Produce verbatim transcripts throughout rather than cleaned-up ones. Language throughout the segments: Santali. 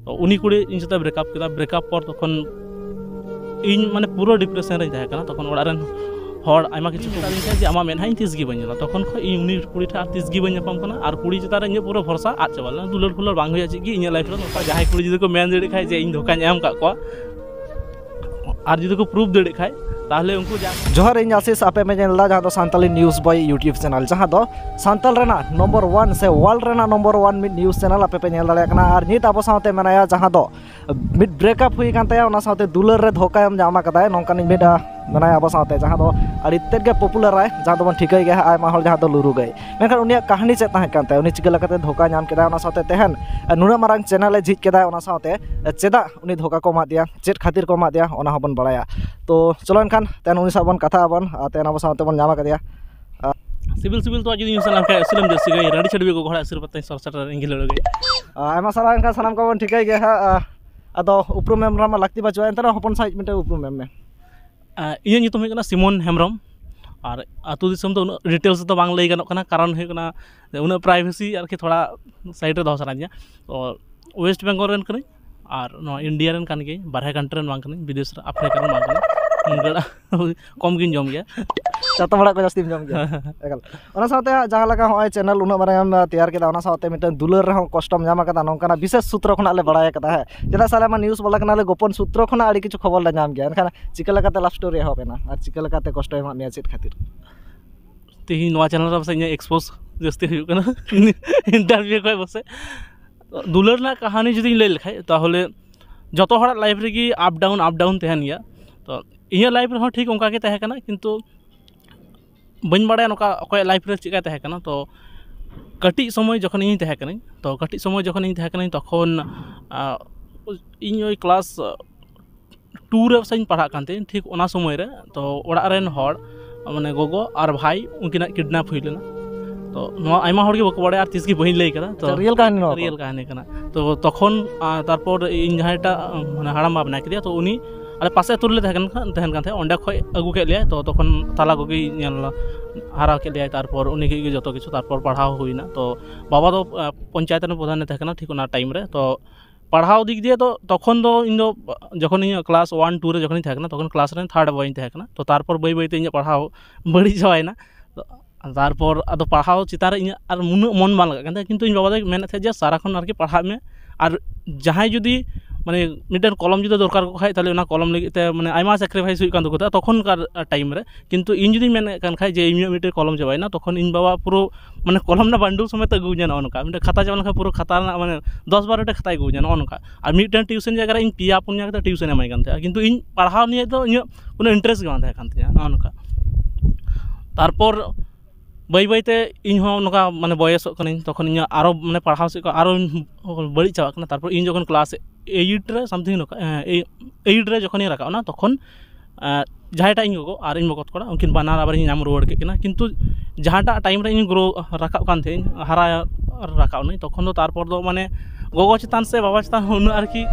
ᱛᱚ ᱩᱱᱤ ᱠᱩᱲᱤ ᱤᱧ ᱥᱟᱛᱮ ᱵᱨᱮᱠᱟᱯ ᱠᱮᱫᱟ᱾ ᱵᱨᱮᱠᱟᱯ ᱯᱚᱨ ᱛᱚᱠᱷᱚᱱ ᱤᱧ ᱢᱟᱱᱮ ᱯᱩᱨᱟᱹ ᱰᱤᱯᱨᱮᱥᱚᱱ ᱨᱮᱧ ᱛᱟᱦᱮᱸ ᱠᱟᱱᱟ᱾ ᱛᱚᱠᱷᱚᱱ ᱚᱲᱟᱜ ᱨᱮᱱ ᱦᱚᱲ ᱟᱭᱢᱟ ᱠᱤᱪᱷᱩ ᱠᱚ ᱢᱮᱛᱟᱫᱤᱧ ᱛᱟᱦᱮᱸᱫ ᱡᱮ ᱟᱢᱟᱜ ᱢᱮᱫᱦᱟ ᱤᱧ ᱛᱤᱥ ᱜᱮ ᱵᱟᱹᱧ ᱧᱮᱞᱟ᱾ ᱛᱚᱠᱷᱚᱱ ᱠᱷᱚᱱ ᱤᱧ ᱩᱱᱤ ᱠᱩᱲᱤ ᱴᱷᱮᱱ ᱟᱨ ᱛᱤᱥ ᱜᱮ ᱵᱟᱹᱧ ᱧᱟᱯᱟᱢ ᱠᱟᱱᱟ᱾ ᱟᱨ ᱠᱩᱲᱤ ᱪᱮᱛᱟᱱ ᱨᱮ ᱤᱧᱟᱹᱜ ᱯᱩᱨᱟᱹ ᱵᱷᱚᱨᱥᱟ ᱟᱫ ᱪᱟᱵᱟ ᱞᱮᱱᱟ᱾ ᱫᱩᱞᱟᱹᱲ ᱯᱷᱩᱞᱟᱹᱲ ᱵᱟᱝ ᱦᱩᱭᱩᱜᱼᱟ ᱪᱮᱫ ᱜᱮ ᱤᱧᱟᱹᱜ ᱞᱟᱭᱤᱯᱷ ᱨᱮ᱾ ᱱᱚᱝᱠᱟ ᱡᱟᱦᱟᱸᱭ ᱠᱩᱲᱤ ᱡᱩᱫᱤ ᱠᱚ ᱢᱮᱱ ᱫᱟᱲᱮᱭᱟᱜ ᱠᱷᱟᱡ ᱡᱮ ᱤᱧ ᱫᱷᱳᱠᱟᱧ ᱮᱢ ᱟᱠᱟᱫ ᱠᱚᱣᱟ, ᱟᱨ ᱡᱩᱫᱤ ᱠᱚ ᱯᱨᱩᱯᱷ ᱫᱟᱲᱮᱭᱟᱜ ᱠᱷᱟᱡ, ᱛᱟᱦᱚᱞᱮ ᱩᱱᱠᱩ ᱡᱟ ᱡᱚᱦᱟᱨ, ᱤᱧ ᱟᱥᱤᱥ, ᱟᱯᱮ ᱯᱮ ᱧᱮᱞ ᱮᱫᱟ ᱡᱟᱦᱟᱸ ᱫᱚ ᱥᱟᱱᱛᱟᱞᱤ ᱱᱤᱭᱩᱡᱽ ᱵᱚᱭ YouTube ᱪᱮᱱᱮᱞ, ᱡᱟᱦᱟᱸ ᱫᱚ ᱥᱟᱱᱛᱟᱞ ᱨᱮᱱᱟᱜ ᱱᱚᱢᱵᱚᱨ ᱚᱣᱟᱱ ᱥᱮ ᱣᱟᱨᱞᱰ ᱨᱮᱱᱟᱜ ᱱᱚᱢᱵᱚᱨ ᱚᱣᱟᱱ ᱢᱤᱫ ᱱᱤᱭᱩᱡᱽ ᱪᱮᱱᱮᱞ ᱟᱯᱮ ᱯᱮ ᱧᱮᱞ ᱫᱟᱲᱮᱭᱟᱜ ᱠᱟᱱᱟ᱾ ᱟᱨ ᱱᱤᱛ ᱟᱵᱚ ᱥᱟᱶᱛᱮ ᱢᱮᱱᱟᱭᱟ ᱡᱟᱦᱟᱸ ᱫᱚ ᱢᱤᱫ ᱵᱨᱮᱠᱟᱯ ᱦᱩᱭ ᱟᱠᱟᱱ ᱛᱟᱭᱟ, ᱚᱱᱟ ᱥᱟᱶᱛᱮ ᱫᱩᱞᱟᱹᱲ ᱨᱮ ᱫᱷᱳᱠᱟᱭ ᱮᱢ ᱧᱟᱢ ᱟᱠᱟᱫᱟᱭ, ᱱᱚᱝᱠᱟᱱᱤᱡ ᱢᱤᱫ, ᱟ, ᱢᱮᱱᱟᱭᱟ ᱟᱵᱚ ᱥᱟᱶᱛᱮ, ᱡᱟᱦᱟᱸ ᱫᱚ ᱟᱹᱰᱤ ᱛᱮᱫ ᱜᱮ ᱯᱚᱯᱩᱞᱟᱨᱟᱭ, ᱡᱟᱦᱟᱸ ᱫᱚᱵᱚᱱ ᱴᱷᱤᱠᱟᱹᱭ ᱜᱮᱭᱟ ᱟᱭᱢᱟ ᱦᱚᱲ, ᱡᱟᱦᱟᱸ ᱫᱚ ᱞᱩᱨᱩ ᱜᱟᱹᱭ᱾ ᱢᱮᱱᱠᱷᱟᱱ ᱩᱱᱤᱭᱟᱜ ᱠᱟᱹᱦᱱᱤ ᱪᱮᱫ ᱛᱟᱦᱮᱸ ᱠᱟᱱ ᱛᱟᱭᱟ, ᱩᱱᱤ ᱪᱤᱠᱟᱹ ᱞᱮᱠᱟᱛᱮ ᱫᱷᱳᱠᱟ ᱧᱟᱢ ᱠᱮᱫᱟᱭ, ᱚᱱᱟ ᱥᱟᱶᱛᱮ ᱛᱮᱦᱮᱧ ᱱᱩᱱᱟᱹᱜ ᱢᱟᱨᱟᱝ ᱪᱮᱱᱮᱞ ᱮ ᱡᱷᱤᱡ ᱠᱮᱫᱟᱭ, ᱚᱱᱟ ᱥᱟᱶᱛᱮ ᱪᱮᱫᱟᱜ ᱩᱱᱤ ᱫᱷᱳᱠᱟ ᱠᱚ ᱮᱢᱟᱫᱮᱭᱟ, ᱪᱮᱫ ᱠᱷᱟᱹᱛᱤᱨ ᱠᱚ ᱮᱢᱟᱫᱮᱭᱟ, ᱚᱱᱟ ᱦᱚᱸᱵᱚᱱ ᱵᱟᱲᱟᱭᱟ᱾ ᱛᱚ ᱪᱚᱞᱚ ᱮᱱᱠᱷᱟᱱ ᱛᱮᱦᱮᱧ ᱩᱱᱤ ᱥᱟᱶ ᱵᱚᱱ ᱠᱟᱛᱷᱟᱜ ᱟᱵᱚᱱ, ᱟᱨ ᱛᱮᱦᱮᱧ ᱟᱵᱚ ᱥᱟᱶᱛᱮ ᱵᱚᱱ ᱧᱟᱢ ᱟᱠᱟᱫᱮᱭᱟ᱾ ᱥᱤᱵᱤᱞ ᱥᱤᱵᱤᱞ ᱛᱚᱣᱟ ᱡᱩᱫᱤ ᱧᱩ ᱥᱟᱱᱟ ᱠᱷᱟᱡ, ᱟᱹᱥᱩᱞᱮᱢ ᱡᱟᱹᱨᱥᱤ ᱜᱟᱹᱭ, ᱨᱟᱺᱰᱤ ᱪᱷᱟᱹᱰᱣᱤ ᱜᱚᱜᱚ ᱦᱚᱲᱟᱜ ᱟᱹᱥᱩᱞ ᱯᱟᱛᱟᱧ ᱥᱚᱨ ᱥᱮᱴᱮᱨ ᱤᱧ ᱜᱮ ᱞᱟᱹᱲ ᱜᱟᱹᱭ᱾ ᱟᱭᱢᱟ ᱥᱟᱨᱦᱟᱣ᱾ ᱮᱱᱠᱷᱟᱱ ᱥᱟᱱᱟᱢ ᱠᱚᱵᱚᱱ ᱴᱷᱤᱠᱟᱹᱭ ᱜᱮᱭᱟ ᱦᱟᱸᱜ, ᱟ, ᱟᱫᱚ ᱩᱯᱨᱩᱢ ᱮᱢ ᱨᱮᱱᱟᱜ ᱢᱟ ᱞᱟᱹᱠᱛᱤ ᱵᱟᱹᱪᱩᱜᱼᱟ, ᱮᱱᱛᱮ ᱨᱮᱦᱚᱸ ᱦᱚᱯᱚᱱ ᱥᱟᱺᱦᱤᱡ ᱢᱤᱫᱴᱮᱱ ᱩᱯᱨᱩᱢ ᱮᱢ ᱢᱮ᱾ ᱟ, ᱤᱧᱟᱹᱜ ᱧᱩᱛᱩᱢ ᱦᱩᱭᱩᱜ ᱠᱟᱱᱟ ᱥᱤᱢᱚᱱ ᱦᱮᱢᱵᱨᱚᱢ᱾ ᱟᱨ ᱟᱹᱛᱩ ᱫᱤᱥᱚᱢ ᱫᱚ ᱩᱱᱟᱹᱜ ᱰᱤᱴᱮᱞᱥ ᱫᱚ ᱵᱟᱝ ᱞᱟᱹᱭ ᱜᱟᱱᱚᱜ ᱠᱟᱱᱟ, ᱠᱟᱨᱚᱱ ᱦᱩᱭᱩᱜ ᱠᱟᱱᱟ ᱡᱮ ᱩᱱᱟᱹᱜ ᱯᱨᱟᱭᱵᱷᱮᱥᱤ ᱟᱨᱠᱤ ᱛᱷᱚᱲᱟ ᱥᱟᱭᱤᱰ ᱨᱮ ᱫᱚᱦᱚ ᱥᱟᱱᱟᱧᱟ᱾ ᱛᱚ ᱳᱭᱮᱥᱴ ᱵᱮᱝᱜᱚᱞ ᱨᱮᱱ ᱠᱟᱹᱱᱟᱹᱧ, ᱟᱨ ᱱᱚᱣᱟ ᱤᱱᱰᱤᱭᱟ ᱨᱮᱱ ᱠᱟᱱ ᱜᱤᱭᱟᱹᱧ, ᱵᱟᱨᱦᱮ ᱠᱟᱱᱴᱨᱤ ᱨᱮᱱ ᱵᱟᱝ ᱠᱟᱹᱱᱟᱹᱧ, ᱵᱤᱫᱮᱥ ᱨᱮ, ᱟᱯᱷᱨᱤᱠᱟ ᱨᱮᱱ ᱵᱟᱝ ᱠᱟᱹᱱᱟᱹᱧ, ᱢᱩᱱᱜᱟᱹ ᱟᱲᱟᱜ ᱠᱚᱢ ᱜᱤᱧ ᱡᱚᱢ ᱜᱮᱭᱟ᱾ ᱪᱟᱛᱚᱢ ᱟᱲᱟᱜ ᱠᱚ ᱡᱟᱹᱥᱛᱤᱢ ᱡᱚᱢ ᱜᱮᱭᱟ᱾ ᱮᱠᱟᱞ᱾ ᱚᱱᱟ ᱥᱟᱶᱛᱮ ᱦᱟᱸᱜ ᱡᱟᱦᱟᱸ ᱞᱮᱠᱟ ᱦᱚᱸᱜᱼᱚᱭ ᱪᱮᱱᱮᱞ ᱩᱱᱟᱹᱜ ᱢᱟᱨᱟᱝ ᱮᱢ ᱛᱮᱭᱟᱨ ᱠᱮᱫᱟ, ᱚᱱᱟ ᱥᱟᱶᱛᱮ ᱢᱤᱫᱴᱮᱱ ᱫᱩᱞᱟᱹᱲ ᱨᱮᱦᱚᱸ ᱠᱚᱥᱴᱚᱢ ᱧᱟᱢ ᱟᱠᱟᱫᱟ, ᱱᱚᱝᱠᱟᱱᱟᱜ ᱵᱤᱥᱮᱥ ᱥᱩᱛᱨᱚ ᱠᱷᱚᱱᱟᱜ ᱞᱮ ᱵᱟᱲᱟᱭ ᱟᱠᱟᱫᱟ, ᱦᱮᱸ᱾ ᱪᱮᱫᱟᱜ ᱥᱮ ᱟᱞᱮ ᱢᱟ ᱱᱤᱭᱩᱡᱽ ᱵᱟᱞᱟ ᱠᱟᱱᱟᱞᱮ, ᱜᱳᱯᱚᱱ ᱥᱩᱛᱨᱚ ᱠᱷᱚᱱᱟᱜ ᱟᱹᱰᱤ ᱠᱤᱪᱷᱩ ᱠᱷᱚᱵᱚᱨ ᱞᱮ ᱧᱟᱢ ᱜᱮᱭᱟ᱾ ᱮᱱᱠᱷᱟᱱ ᱪᱤᱠᱟᱹ ᱞᱮᱠᱟᱛᱮ ᱞᱟᱵᱷ ᱥᱴᱳᱨᱤ ᱮᱦᱚᱵ ᱮᱱᱟ ᱟᱨ ᱪᱤᱠᱟᱹ ᱞᱮᱠᱟᱛᱮ ᱠᱚᱥᱴᱚᱭ ᱮᱢᱟᱜ ᱢᱮᱭᱟ, ᱪᱮᱫ ᱠᱷᱟᱹᱛᱤᱨ? ᱛᱮᱦᱮᱧ ᱱᱚᱣᱟ ᱪᱮᱱᱮᱞ ᱨᱮ ᱯᱟᱥᱮᱡ ᱤᱧᱟᱹᱜ ᱮᱠᱥᱯᱳᱡᱽ ᱡᱟᱹᱥᱛᱤ ᱦᱩᱭᱩᱜ ᱠᱟᱱᱟ ᱤᱱᱴᱟᱨᱵᱷᱤᱭᱩ ᱠᱷᱚᱡ ᱯᱟᱥᱮᱡ᱾ ᱫᱩᱞᱟᱹᱲ ᱨᱮᱱᱟᱜ ᱠᱟᱹᱦᱱᱤ ᱡᱩᱫᱤᱧ ᱞᱟᱹᱭ ᱞᱮᱠᱷᱟᱡ, ᱛᱟᱦᱚᱞᱮ ᱡᱚᱛᱚ ᱦᱚᱲᱟᱜ ᱞᱟᱭᱤᱯᱷ ᱨᱮᱜᱮ ᱟᱯ ᱰᱟᱣᱩᱱ, ᱟᱯ ᱰᱟᱣᱩᱱ ᱛᱟᱦᱮᱱ ᱜᱮᱭᱟ᱾ ᱛᱚ ᱤᱧᱟᱹᱜ ᱞᱟᱭᱤᱯᱷ ᱨᱮᱦᱚᱸ ᱴᱷᱤᱠ ᱚᱱᱠᱟ ᱜᱮ ᱛᱟᱦᱮᱸ ᱠᱟᱱᱟ, ᱠᱤᱱᱛᱩ ᱵᱟᱹᱧ ᱵᱟᱲᱟᱭᱟ ᱱᱚᱝᱠᱟ ᱚᱠᱚᱭᱟᱜ ᱞᱟᱭᱤᱯᱷ ᱨᱮ ᱪᱮᱫ ᱞᱮᱠᱟ ᱛᱟᱦᱮᱸ ᱠᱟᱱᱟ᱾ ᱛᱚ ᱠᱟᱹᱴᱤᱡ ᱥᱚᱢᱚᱭ ᱡᱚᱠᱷᱚᱱ ᱤᱧ ᱛᱟᱦᱮᱸ ᱠᱟᱹᱱᱟᱹᱧ, ᱛᱚ ᱠᱟᱹᱴᱤᱡ ᱥᱚᱢᱚᱭ ᱡᱚᱠᱷᱚᱱ ᱤᱧ ᱛᱟᱦᱮᱸ ᱠᱟᱹᱱᱟᱹᱧ, ᱛᱚᱠᱷᱚᱱ, ᱟ, ᱤᱧ ᱳᱭ ᱠᱞᱟᱥ ᱴᱩ ᱨᱮ ᱯᱟᱥᱮᱡ ᱤᱧ ᱯᱟᱲᱦᱟᱜ ᱠᱟᱱ ᱛᱟᱦᱮᱸᱧ, ᱴᱷᱤᱠ ᱚᱱᱟ ᱥᱚᱢᱚᱭ ᱨᱮ᱾ ᱛᱚ ᱚᱲᱟᱜ ᱨᱮᱱ ᱦᱚᱲ, ᱢᱟᱱᱮ ᱜᱚᱜᱚ ᱟᱨ ᱵᱷᱟᱭ, ᱩᱱᱠᱤᱱᱟᱜ ᱠᱤᱰᱱᱮᱯ ᱦᱩᱭ ᱞᱮᱱᱟ᱾ ᱛᱚ ᱱᱚᱣᱟ ᱟᱭᱢᱟ ᱦᱚᱲ ᱜᱮ ᱵᱟᱠᱚ ᱵᱟᱲᱟᱭᱟ, ᱟᱨ ᱛᱤᱥ ᱜᱮ ᱵᱟᱹᱧ ᱞᱟᱹᱭ ᱠᱟᱫᱟ᱾ ᱛᱚ ᱟᱪᱪᱷᱟ, ᱨᱤᱭᱮᱞ ᱠᱟᱹᱦᱱᱤ ᱱᱚᱣᱟ ᱠᱚ? ᱨᱤᱭᱮᱞ ᱠᱟᱹᱦᱱᱤ ᱠᱟᱱᱟ᱾ ᱛᱚ ᱛᱚᱠᱷᱚᱱ, ᱟ, ᱛᱟᱨᱯᱚᱨ ᱤᱧ ᱡᱟᱦᱟᱸᱭᱴᱟᱜ, ᱢᱟᱱᱮ ᱦᱟᱲᱟᱢ ᱵᱟ ᱢᱮᱱᱟᱭ ᱠᱮᱫᱮᱭᱟ, ᱛᱚ ᱩᱱᱤ ᱟᱞᱮ ᱯᱟᱥᱮ ᱟᱹᱛᱩ ᱨᱮᱞᱮ ᱛᱟᱦᱮᱸ ᱠᱟᱱ, ᱛᱟᱦᱮᱱ ᱠᱟᱱ ᱛᱟᱦᱮᱸᱫ, ᱚᱸᱰᱮ ᱠᱷᱚᱡ ᱟᱹᱜᱩ ᱠᱮᱫ ᱞᱮᱭᱟᱭ᱾ ᱛᱚ ᱛᱚᱠᱷᱚᱱ ᱛᱟᱞᱟ ᱜᱚᱜᱚᱭ ᱧᱮᱞ ᱦᱟᱨᱟ ᱠᱮᱫ ᱞᱮᱭᱟᱭ, ᱛᱟᱨᱯᱚᱨ ᱩᱱᱤ ᱜᱮ ᱡᱚᱛᱚ ᱠᱤᱪᱷᱩ, ᱛᱟᱨᱯᱚᱨ ᱯᱟᱲᱦᱟᱣ ᱦᱩᱭᱱᱟ᱾ ᱛᱚ ᱵᱟᱵᱟ ᱫᱚ, ᱟ, ᱯᱚᱧᱪᱟᱭᱮᱛ ᱨᱮᱱ ᱯᱨᱚᱫᱷᱟᱱᱮ ᱛᱟᱦᱮᱸ ᱠᱟᱱᱟ ᱴᱷᱤᱠ ᱚᱱᱟ ᱴᱟᱭᱤᱢ ᱨᱮ᱾ ᱛᱚ ᱯᱟᱲᱦᱟᱣ ᱫᱤᱠ ᱫᱤᱭᱮ ᱫᱚ ᱛᱚᱠᱷᱚᱱ ᱫᱚ ᱤᱧ ᱫᱚ ᱡᱚᱠᱷᱚᱱ ᱤᱧ ᱠᱞᱟᱥ ᱳᱣᱟᱱ ᱴᱩ ᱨᱮ ᱡᱚᱠᱷᱚᱱᱤᱧ ᱛᱟᱦᱮᱸ ᱠᱟᱱᱟ, ᱛᱚᱠᱷᱚᱱ ᱠᱞᱟᱥ ᱨᱮ ᱛᱷᱟᱨᱰ ᱵᱚᱭ ᱤᱧ ᱛᱟᱦᱮᱸ ᱠᱟᱱᱟ᱾ ᱛᱚ ᱛᱟᱨᱯᱚᱨ ᱵᱟᱹᱭ ᱵᱟᱹᱭ ᱛᱮ ᱤᱧᱟᱹᱜ ᱯᱟᱲᱦᱟᱣ ᱵᱟᱹᱲᱤᱡ ᱪᱟᱵᱟᱭᱮᱱᱟ᱾ ᱛᱟᱨᱯᱚᱨ ᱟᱫᱚ ᱯᱟᱲᱦᱟᱣ ᱪᱮᱛᱟᱱ ᱨᱮ ᱤᱧᱟᱹᱜ ᱟᱨ ᱩᱱᱟᱹᱜ ᱢᱚᱱ ᱵᱟᱝ ᱞᱟᱜᱟᱜ ᱠᱟᱱ ᱛᱟᱦᱮᱸᱫ, ᱠᱤᱱᱛᱩ ᱤᱧ ᱵᱟᱵᱟ ᱫᱚᱭ ᱢᱮᱱᱮᱫ ᱛᱟᱦᱮᱸᱫ ᱡᱮ ᱥᱟᱨᱟᱠᱷᱚᱱ ᱟᱨᱠᱤ ᱯᱟᱲᱦᱟᱜ ᱢᱮ, ᱟᱨ ᱡᱟᱦᱟᱸᱭ ᱡᱩᱫᱤ ᱢᱟᱱᱮ ᱢᱤᱫᱴᱮᱱ ᱠᱚᱞᱚᱢ ᱡᱩᱫᱤ ᱫᱚᱨᱠᱟᱨ ᱠᱚ ᱠᱷᱟᱡ, ᱛᱟᱦᱚᱞᱮ ᱚᱱᱟ ᱠᱚᱞᱚᱢ ᱞᱟᱹᱜᱤᱫ ᱛᱮ ᱢᱟᱱᱮ ᱟᱭᱢᱟ ᱥᱮᱠᱨᱤᱯᱷᱟᱭᱤᱥ ᱦᱩᱭᱩᱜ ᱠᱟᱱ ᱛᱟᱠᱚ ᱛᱟᱦᱮᱸᱫ ᱛᱚᱠᱷᱚᱱᱠᱟᱨ ᱴᱟᱭᱤᱢ ᱨᱮ᱾ ᱠᱤᱱᱛᱩ ᱤᱧ ᱡᱩᱫᱤᱧ ᱢᱮᱱᱮᱫ ᱠᱟᱱ ᱠᱷᱟᱡ ᱡᱮ ᱤᱧᱟᱹᱜ ᱢᱤᱫᱴᱮᱱ ᱠᱚᱞᱚᱢ ᱪᱟᱵᱟᱭᱮᱱᱟ, ᱛᱚᱠᱷᱚᱱ ᱤᱧ ᱵᱟᱵᱟ ᱯᱩᱨᱟᱹ ᱢᱟᱱᱮ ᱠᱚᱞᱚᱢ ᱨᱮᱱᱟᱜ ᱵᱟᱱᱰᱩᱞ ᱥᱚᱢᱮᱛ ᱟᱹᱜᱩᱣᱟᱹᱧᱟ᱾ ᱱᱚᱜᱼᱚ ᱱᱚᱝᱠᱟ ᱢᱤᱫᱴᱮᱱ ᱠᱷᱟᱛᱟ ᱪᱟᱵᱟ ᱞᱮᱱᱠᱷᱟᱱ ᱯᱩᱨᱟᱹ ᱠᱷᱟᱛᱟ ᱨᱮᱱᱟᱜ ᱢᱟᱱᱮ ᱫᱚᱥ ᱵᱟᱨᱚ ᱴᱟ ᱠᱷᱟᱛᱟᱭ ᱟᱹᱜᱩᱣᱟᱹᱧᱟ, ᱱᱚᱜᱼᱚ ᱱᱚᱝᱠᱟ᱾ ᱟᱨ ᱢᱤᱫᱴᱮᱱ ᱴᱤᱭᱩᱥᱚᱱ ᱡᱟᱭᱜᱟ ᱨᱮ ᱤᱧ ᱯᱮᱭᱟ ᱯᱩᱱᱭᱟ ᱠᱟᱛᱮ ᱴᱤᱭᱩᱥᱚᱱ ᱮᱢᱟᱭ ᱠᱟᱱ ᱛᱟᱦᱮᱸᱫ, ᱠᱤᱱᱛᱩ ᱤᱧ ᱯᱟᱲᱦᱟᱣ ᱱᱤᱭᱮ ᱫᱚ ᱤᱧᱟᱹᱜ ᱠᱳᱱᱳ ᱤᱱᱴᱟᱨᱮᱥᱴ ᱜᱮ ᱵᱟᱝ ᱛᱟᱦᱮᱸ ᱠᱟᱱ ᱛᱤᱧᱟᱹ, ᱱᱚᱜᱼᱚ ᱱᱚᱝᱠᱟ᱾ ᱛᱟᱨᱯᱚᱨ ᱵᱟᱹᱭ ᱵᱟᱹᱭ ᱛᱮ ᱤᱧ ᱦᱚᱸ ᱱᱚᱝᱠᱟ ᱢᱟᱱᱮ ᱵᱚᱭᱮᱥᱚᱜ ᱠᱟᱹᱱᱟᱹᱧ, ᱛᱚᱠᱷᱚᱱ ᱤᱧᱟᱹᱜ ᱟᱨᱚ ᱢᱟᱱᱮ ᱯᱟᱲᱦᱟᱣ ᱥᱮᱫ ᱠᱚ ᱟᱨᱚ ᱵᱟᱹᱲᱤᱡ ᱪᱟᱵᱟᱜ ᱠᱟᱱᱟ᱾ ᱛᱟᱨᱯᱚᱨ ᱤᱧ ᱡᱚᱠᱷᱚᱱ ᱠᱞᱟᱥ ᱮᱭᱤᱴ ᱨᱮ ᱥᱟᱢᱛᱷᱤᱝ ᱱᱚᱝᱠᱟ, ᱮᱭᱤᱴ ᱨᱮ ᱡᱚᱠᱷᱚᱱᱤᱧ ᱨᱟᱠᱟᱵ ᱮᱱᱟ, ᱛᱚᱠᱷᱚᱱ ᱡᱟᱦᱟᱸᱭᱴᱟᱜ ᱤᱧ ᱜᱚᱜᱚ ᱟᱨ ᱤᱧ ᱵᱚᱠᱚᱛ ᱠᱚᱲᱟ, ᱩᱱᱠᱤᱱ ᱵᱟᱱᱟᱨ ᱟᱵᱟᱨᱤᱧ ᱧᱟᱢ ᱨᱩᱣᱟᱹᱲ ᱠᱮᱫ ᱠᱤᱱᱟ᱾ ᱠᱤᱱᱛᱩ ᱡᱟᱦᱟᱸᱴᱟᱜ ᱴᱟᱭᱤᱢ ᱨᱮ ᱤᱧ ᱜᱨᱳ ᱨᱟᱠᱟᱵ ᱠᱟᱱ ᱛᱟᱦᱮᱸᱧ, ᱦᱟᱨᱟ ᱨᱟᱠᱟᱵ ᱱᱟᱹᱧ, ᱛᱚᱠᱷᱚᱱ ᱫᱚ ᱛᱟᱨᱯᱚᱨ ᱫᱚ ᱢᱟᱱᱮ ᱜᱚᱜᱚ ᱪᱮᱛᱟᱱ ᱥᱮ ᱵᱟᱵᱟ ᱪᱮᱛᱟᱱ ᱦᱚᱸ ᱩᱱᱟᱹᱜ ᱟᱨᱠᱤ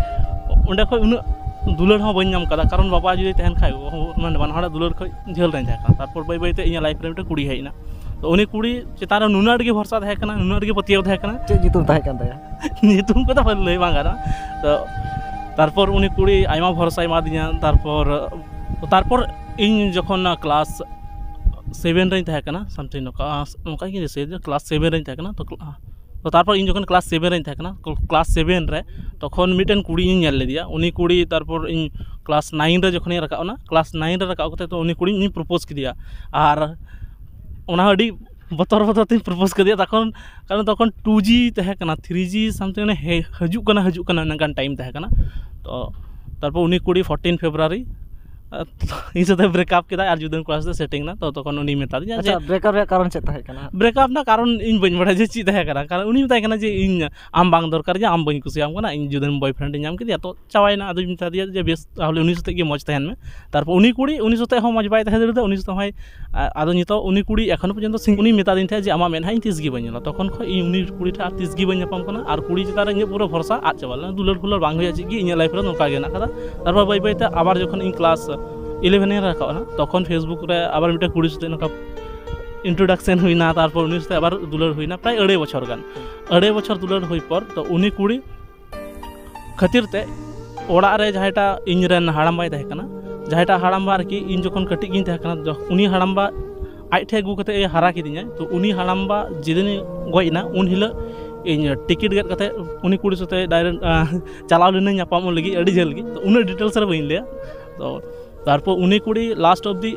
ᱚᱸᱰᱮ ᱠᱷᱚᱡ ᱩᱱᱟᱹᱜ ᱫᱩᱞᱟᱹᱲ ᱦᱚᱸ ᱵᱟᱹᱧ ᱧᱟᱢ ᱠᱟᱫᱟ, ᱠᱟᱨᱚᱱ ᱵᱟᱵᱟ ᱡᱩᱫᱤ ᱛᱟᱦᱮᱱ ᱠᱷᱟᱡ ᱜᱚᱜᱚ ᱦᱚᱸ ᱢᱟᱱᱮ ᱵᱟᱱᱟ ᱦᱚᱲᱟᱜ ᱫᱩᱞᱟᱹᱲ ᱠᱷᱚᱡ ᱡᱷᱟᱹᱞ ᱨᱮᱧ ᱛᱟᱦᱮᱸ ᱠᱟᱱᱟ᱾ ᱛᱟᱨᱯᱚᱨ ᱵᱟᱹᱭ ᱵᱟᱹᱭ ᱛᱮ ᱤᱧᱟᱹᱜ ᱞᱟᱭᱤᱯᱷ ᱨᱮ ᱢᱤᱫᱴᱮᱱ ᱠᱩᱲᱤ ᱦᱮᱡ ᱮᱱᱟ᱾ ᱛᱚ ᱩᱱᱤ ᱠᱩᱲᱤ ᱪᱮᱛᱟᱱ ᱨᱮ ᱱᱩᱱᱟᱹᱜ ᱟᱸᱴ ᱜᱮ ᱵᱷᱚᱨᱥᱟ ᱛᱟᱦᱮᱸ ᱠᱟᱱᱟ, ᱱᱩᱱᱟᱹᱜ ᱟᱸᱴ ᱜᱮ ᱯᱟᱹᱛᱭᱟᱹᱣ ᱛᱟᱦᱮᱸ ᱠᱟᱱᱟ᱾ ᱪᱮᱫ ᱧᱩᱛᱩᱢ ᱛᱟᱦᱮᱸ ᱠᱟᱱ ᱛᱟᱭᱟ? ᱧᱩᱛᱩᱢ ᱠᱚᱫᱚ ᱞᱟᱹᱭ ᱵᱟᱝ ᱜᱟᱱᱚᱜᱼᱟ᱾ ᱛᱚ ᱛᱟᱨᱯᱚᱨ ᱩᱱᱤ ᱠᱩᱲᱤ ᱟᱭᱢᱟ ᱵᱷᱚᱨᱥᱟᱭ ᱮᱢᱟᱫᱤᱧᱟ᱾ ᱛᱟᱨᱯᱚᱨ ᱛᱟᱨᱯᱚᱨ ᱤᱧ ᱡᱚᱠᱷᱚᱱ ᱠᱞᱟᱥ ᱥᱮᱵᱷᱮᱱ ᱨᱮᱧ ᱛᱟᱦᱮᱸ ᱠᱟᱱᱟ, ᱥᱟᱢᱛᱷᱤᱝ ᱱᱚᱝᱠᱟ ᱱᱚᱝᱠᱟ ᱜᱤᱧ ᱫᱤᱥᱟᱹᱭᱮᱫᱟ, ᱠᱞᱟᱥ ᱥᱮᱵᱷᱮᱱ ᱨᱮᱧ ᱛᱟᱦᱮᱸ ᱠᱟᱱᱟ᱾ ᱛᱚ ᱠᱞᱟ- ᱛᱚ ᱛᱟᱨᱯᱚᱨ ᱤᱧ ᱡᱚᱠᱷᱚᱱ ᱠᱞᱟᱥ ᱥᱮᱵᱷᱮᱱ ᱨᱮᱧ ᱛᱟᱦᱮᱸ ᱠᱟᱱᱟ, ᱠᱞᱟᱥ ᱥᱮᱵᱷᱮᱱ ᱨᱮ, ᱛᱚᱠᱷᱚᱱ ᱢᱤᱫᱴᱮᱱ ᱠᱩᱲᱤ ᱤᱧ ᱧᱮᱞ ᱞᱮᱫᱮᱭᱟ᱾ ᱩᱱᱤ ᱠᱩᱲᱤ ᱛᱟᱨᱯᱚᱨ ᱤᱧ ᱠᱞᱟᱥ ᱱᱟᱭᱤᱱ ᱨᱮ ᱡᱚᱠᱷᱚᱱᱤᱧ ᱨᱟᱠᱟᱵ ᱮᱱᱟ, ᱠᱞᱟᱥ ᱱᱟᱭᱤᱱ ᱨᱮ ᱨᱟᱠᱟᱵ ᱠᱟᱛᱮ ᱛᱚ ᱩᱱᱤ ᱠᱩᱲᱤ ᱤᱧ ᱯᱨᱚᱯᱳᱡᱽ ᱠᱮᱫᱮᱭᱟ᱾ ᱟᱨ ᱚᱱᱟ ᱦᱚᱸ ᱟᱹᱰᱤ ᱵᱚᱛᱚᱨ ᱵᱚᱛᱚᱨ ᱛᱤᱧ ᱯᱨᱚᱯᱳᱡᱽ ᱠᱮᱫᱮᱭᱟ ᱛᱚᱠᱷᱚᱱ, ᱠᱟᱨᱚᱱ ᱛᱚᱠᱷᱚᱱ ᱴᱩ ᱡᱤ ᱛᱟᱦᱮᱸ ᱠᱟᱱᱟ, ᱛᱷᱨᱤ ᱡᱤ ᱥᱟᱢᱛᱷᱤᱝ ᱚᱱᱮ ᱦᱮ- ᱦᱤᱡᱩᱜ ᱠᱟᱱᱟ, ᱦᱤᱡᱩᱜ ᱠᱟᱱᱟ, ᱚᱱᱠᱟᱱ ᱴᱟᱭᱤᱢ ᱛᱟᱦᱮᱸ ᱠᱟᱱᱟ᱾ ᱛᱚ ᱛᱟᱨᱯᱚᱨ ᱩᱱᱤ ᱠᱩᱲᱤ ᱯᱷᱳᱨᱴᱤᱱ ᱯᱷᱮᱵᱽᱨᱩᱣᱟᱨᱤ ᱤᱧ ᱥᱟᱛᱮ ᱵᱨᱮᱠᱟᱯ ᱠᱮᱫᱟ ᱟᱨ ᱡᱩᱫᱟᱹ ᱠᱚᱲᱟ ᱥᱟᱛᱮ ᱥᱮᱴᱤᱝ ᱮᱱᱟ᱾ ᱛᱚ ᱛᱚᱠᱷᱚᱱ ᱩᱱᱤ ᱢᱮᱛᱟᱫᱤᱧᱟ ᱡᱮ ᱟᱪᱪᱷᱟ, ᱵᱨᱮᱠᱟᱯ ᱨᱮᱭᱟᱜ ᱠᱟᱨᱚᱱ ᱪᱮᱫ ᱛᱟᱦᱮᱸ ᱠᱟᱱᱟ? ᱵᱨᱮᱠᱟᱯ ᱨᱮᱱᱟᱜ ᱠᱟᱨᱚᱱ ᱤᱧ ᱵᱟᱹᱧ ᱵᱟᱲᱟᱭᱟ ᱡᱮ ᱪᱮᱫ ᱛᱟᱦᱮᱸ ᱠᱟᱱᱟ, ᱠᱟᱨᱚᱱ ᱩᱱᱤ ᱢᱮᱛᱟᱭ ᱠᱟᱱᱟ ᱡᱮ ᱤᱧ ᱟᱢ ᱵᱟᱝ ᱫᱚᱨᱠᱟᱨ ᱡᱮ ᱟᱢ ᱵᱟᱹᱧ ᱠᱩᱥᱤᱭᱟᱢ ᱠᱟᱱᱟ, ᱤᱧ ᱡᱩᱫᱟᱹ ᱵᱚᱭᱯᱷᱨᱮᱱᱰ ᱤᱧ ᱧᱟᱢ ᱠᱮᱫᱮᱭᱟ᱾ ᱛᱚ ᱪᱟᱵᱟᱭᱮᱱᱟ᱾ ᱟᱫᱚᱧ ᱢᱮᱛᱟ ᱫᱮᱭᱟ ᱡᱮ ᱵᱮᱥ, ᱛᱟᱦᱚᱞᱮ ᱩᱱᱤ ᱥᱟᱛᱮᱜ ᱜᱮ ᱢᱚᱡᱽ ᱛᱟᱦᱮᱱ ᱢᱮ᱾ ᱛᱟᱨᱯᱚᱨ ᱩᱱᱤ ᱠᱩᱲᱤ ᱩᱱᱤ ᱥᱟᱛᱮᱜ ᱦᱚᱸ ᱢᱚᱡᱽ ᱵᱟᱭ ᱛᱟᱦᱮᱸ ᱫᱟᱲᱮᱭᱟᱫᱟ, ᱩᱱᱤ ᱥᱟᱛᱮᱜ ᱦᱚᱸᱭ ᱟ-, ᱟᱫᱚ ᱱᱤᱛᱚᱜ ᱩᱱᱤ ᱠᱩᱲᱤ ᱮᱠᱷᱚᱱᱳ ᱯᱚᱨᱡᱚᱱᱛᱚ ᱥᱤᱝ-, ᱩᱱᱤ ᱢᱮᱛᱟ ᱫᱤᱧ ᱛᱟᱦᱮᱸᱫ ᱡᱮ ᱟᱢᱟᱜ ᱢᱮᱫᱦᱟ ᱤᱧ ᱛᱤᱥ ᱜᱮ ᱵᱟᱹᱧ ᱧᱮᱞᱟ᱾ ᱛᱚᱠᱷᱚᱱ ᱠᱷᱚᱱ ᱤᱧ ᱩᱱᱤ ᱠᱩᱲᱤ ᱴᱷᱮᱱ ᱟᱨ ᱛᱤᱥ ᱜᱮ ᱵᱟᱹᱧ ᱧᱟᱯᱟᱢ ᱠᱟᱱᱟ, ᱟᱨ ᱠᱩᱲᱤ ᱪᱮᱛᱟᱱ ᱨᱮ ᱤᱧᱟᱹᱜ ᱯᱩᱨᱟᱹ ᱵᱷᱚᱨᱥᱟ ᱟᱫ ᱪᱟᱵᱟ ᱞᱮᱱᱟ᱾ ᱫᱩᱞᱟᱹᱲ ᱯᱷᱩᱞᱟᱹᱲ ᱵᱟᱝ ᱦᱩᱭᱩᱜᱼᱟ, ᱪᱮᱫ ᱜᱮ ᱤᱧᱟᱹᱜ ᱞᱟᱭᱤᱯᱷ ᱨᱮ ᱱᱚᱝᱠᱟ ᱜᱮ ᱦᱮᱱᱟᱜ ᱟᱠᱟᱫᱟ᱾ ᱛᱟᱨᱯᱚᱨ ᱵᱟᱹᱭ ᱵᱟᱹᱭ ᱛᱮ ᱟᱵᱟᱨ ᱡᱚᱠᱷᱚᱱ ᱤᱧ ᱠᱞᱟᱥ ᱤᱞᱮᱵᱷᱮᱱ ᱤᱧ ᱨᱟᱠᱟᱵ ᱮᱱᱟ, ᱛᱚᱠᱷᱚᱱ ᱯᱷᱮᱥᱵᱩᱠ ᱨᱮ ᱟᱵᱟᱨ ᱢᱤᱫᱴᱮᱱ ᱠᱩᱲᱤ ᱥᱟᱛᱮᱜ ᱱᱚᱝᱠᱟ ᱤᱱᱴᱨᱳᱰᱟᱠᱥᱮᱱ ᱦᱩᱭᱱᱟ, ᱛᱟᱨᱯᱚᱨ ᱩᱱᱤ ᱥᱟᱛᱮᱜ ᱟᱵᱟᱨ ᱫᱩᱞᱟᱹᱲ ᱦᱩᱭᱱᱟ, ᱯᱨᱟᱭ ᱟᱹᱲᱟᱹᱭ ᱵᱚᱪᱷᱚᱨ ᱜᱟᱱ᱾ ᱟᱹᱲᱟᱹᱭ ᱵᱚᱪᱷᱚᱨ ᱫᱩᱞᱟᱹᱲ ᱦᱩᱭ ᱯᱚᱨ ᱛᱚ ᱩᱱᱤ ᱠᱩᱲᱤ ᱠᱷᱟᱹᱛᱤᱨ ᱛᱮ ᱚᱲᱟᱜ ᱨᱮ ᱡᱟᱦᱟᱸᱭᱴᱟᱜ ᱤᱧ ᱨᱮᱱ ᱦᱟᱲᱟᱢᱵᱟᱭ ᱛᱟᱦᱮᱸ ᱠᱟᱱᱟ, ᱡᱟᱦᱟᱸᱭᱴᱟᱜ ᱦᱟᱲᱟᱢᱵᱟ ᱟᱨᱠᱤ ᱤᱧ ᱡᱚᱠᱷᱚᱱ ᱠᱟᱹᱴᱤᱡ ᱜᱤᱧ ᱛᱟᱦᱮᱸ ᱠᱟᱱᱟ, ᱡᱚᱠ- ᱩᱱᱤ ᱦᱟᱲᱟᱢᱵᱟ ᱟᱡ ᱴᱷᱮᱱ ᱟᱹᱜᱩ ᱠᱟᱛᱮ ᱮ ᱦᱟᱨᱟ ᱠᱤᱫᱤᱧᱟ᱾ ᱛᱚ ᱩᱱᱤ ᱦᱟᱲᱟᱢᱵᱟ ᱡᱮᱫᱤᱱᱮ ᱜᱚᱡ ᱮᱱᱟ, ᱩᱱ ᱦᱤᱞᱳᱜ ᱤᱧ ᱴᱤᱠᱤᱴ ᱜᱮᱫ ᱠᱟᱛᱮ ᱩᱱᱤ ᱠᱩᱲᱤ ᱥᱟᱛᱮ ᱰᱟᱭᱨᱮᱠᱴ ᱪᱟᱞᱟᱣ ᱞᱮᱱᱟᱹᱧ ᱧᱟᱯᱟᱢᱚᱜ ᱞᱟᱹᱜᱤᱫ, ᱟᱹᱰᱤ ᱡᱷᱟᱹᱞ ᱜᱮ᱾ ᱛᱚ ᱩᱱᱟᱹᱜ ᱰᱤᱴᱮᱞᱥ ᱨᱮ ᱵᱟᱹᱧ ᱞᱟᱹᱭᱟ᱾ ᱛᱚ ᱛᱟᱨᱯᱚᱨ ᱩᱱᱤ ᱠᱩᱲᱤ ᱞᱟᱥᱴ ᱚᱵᱫᱤ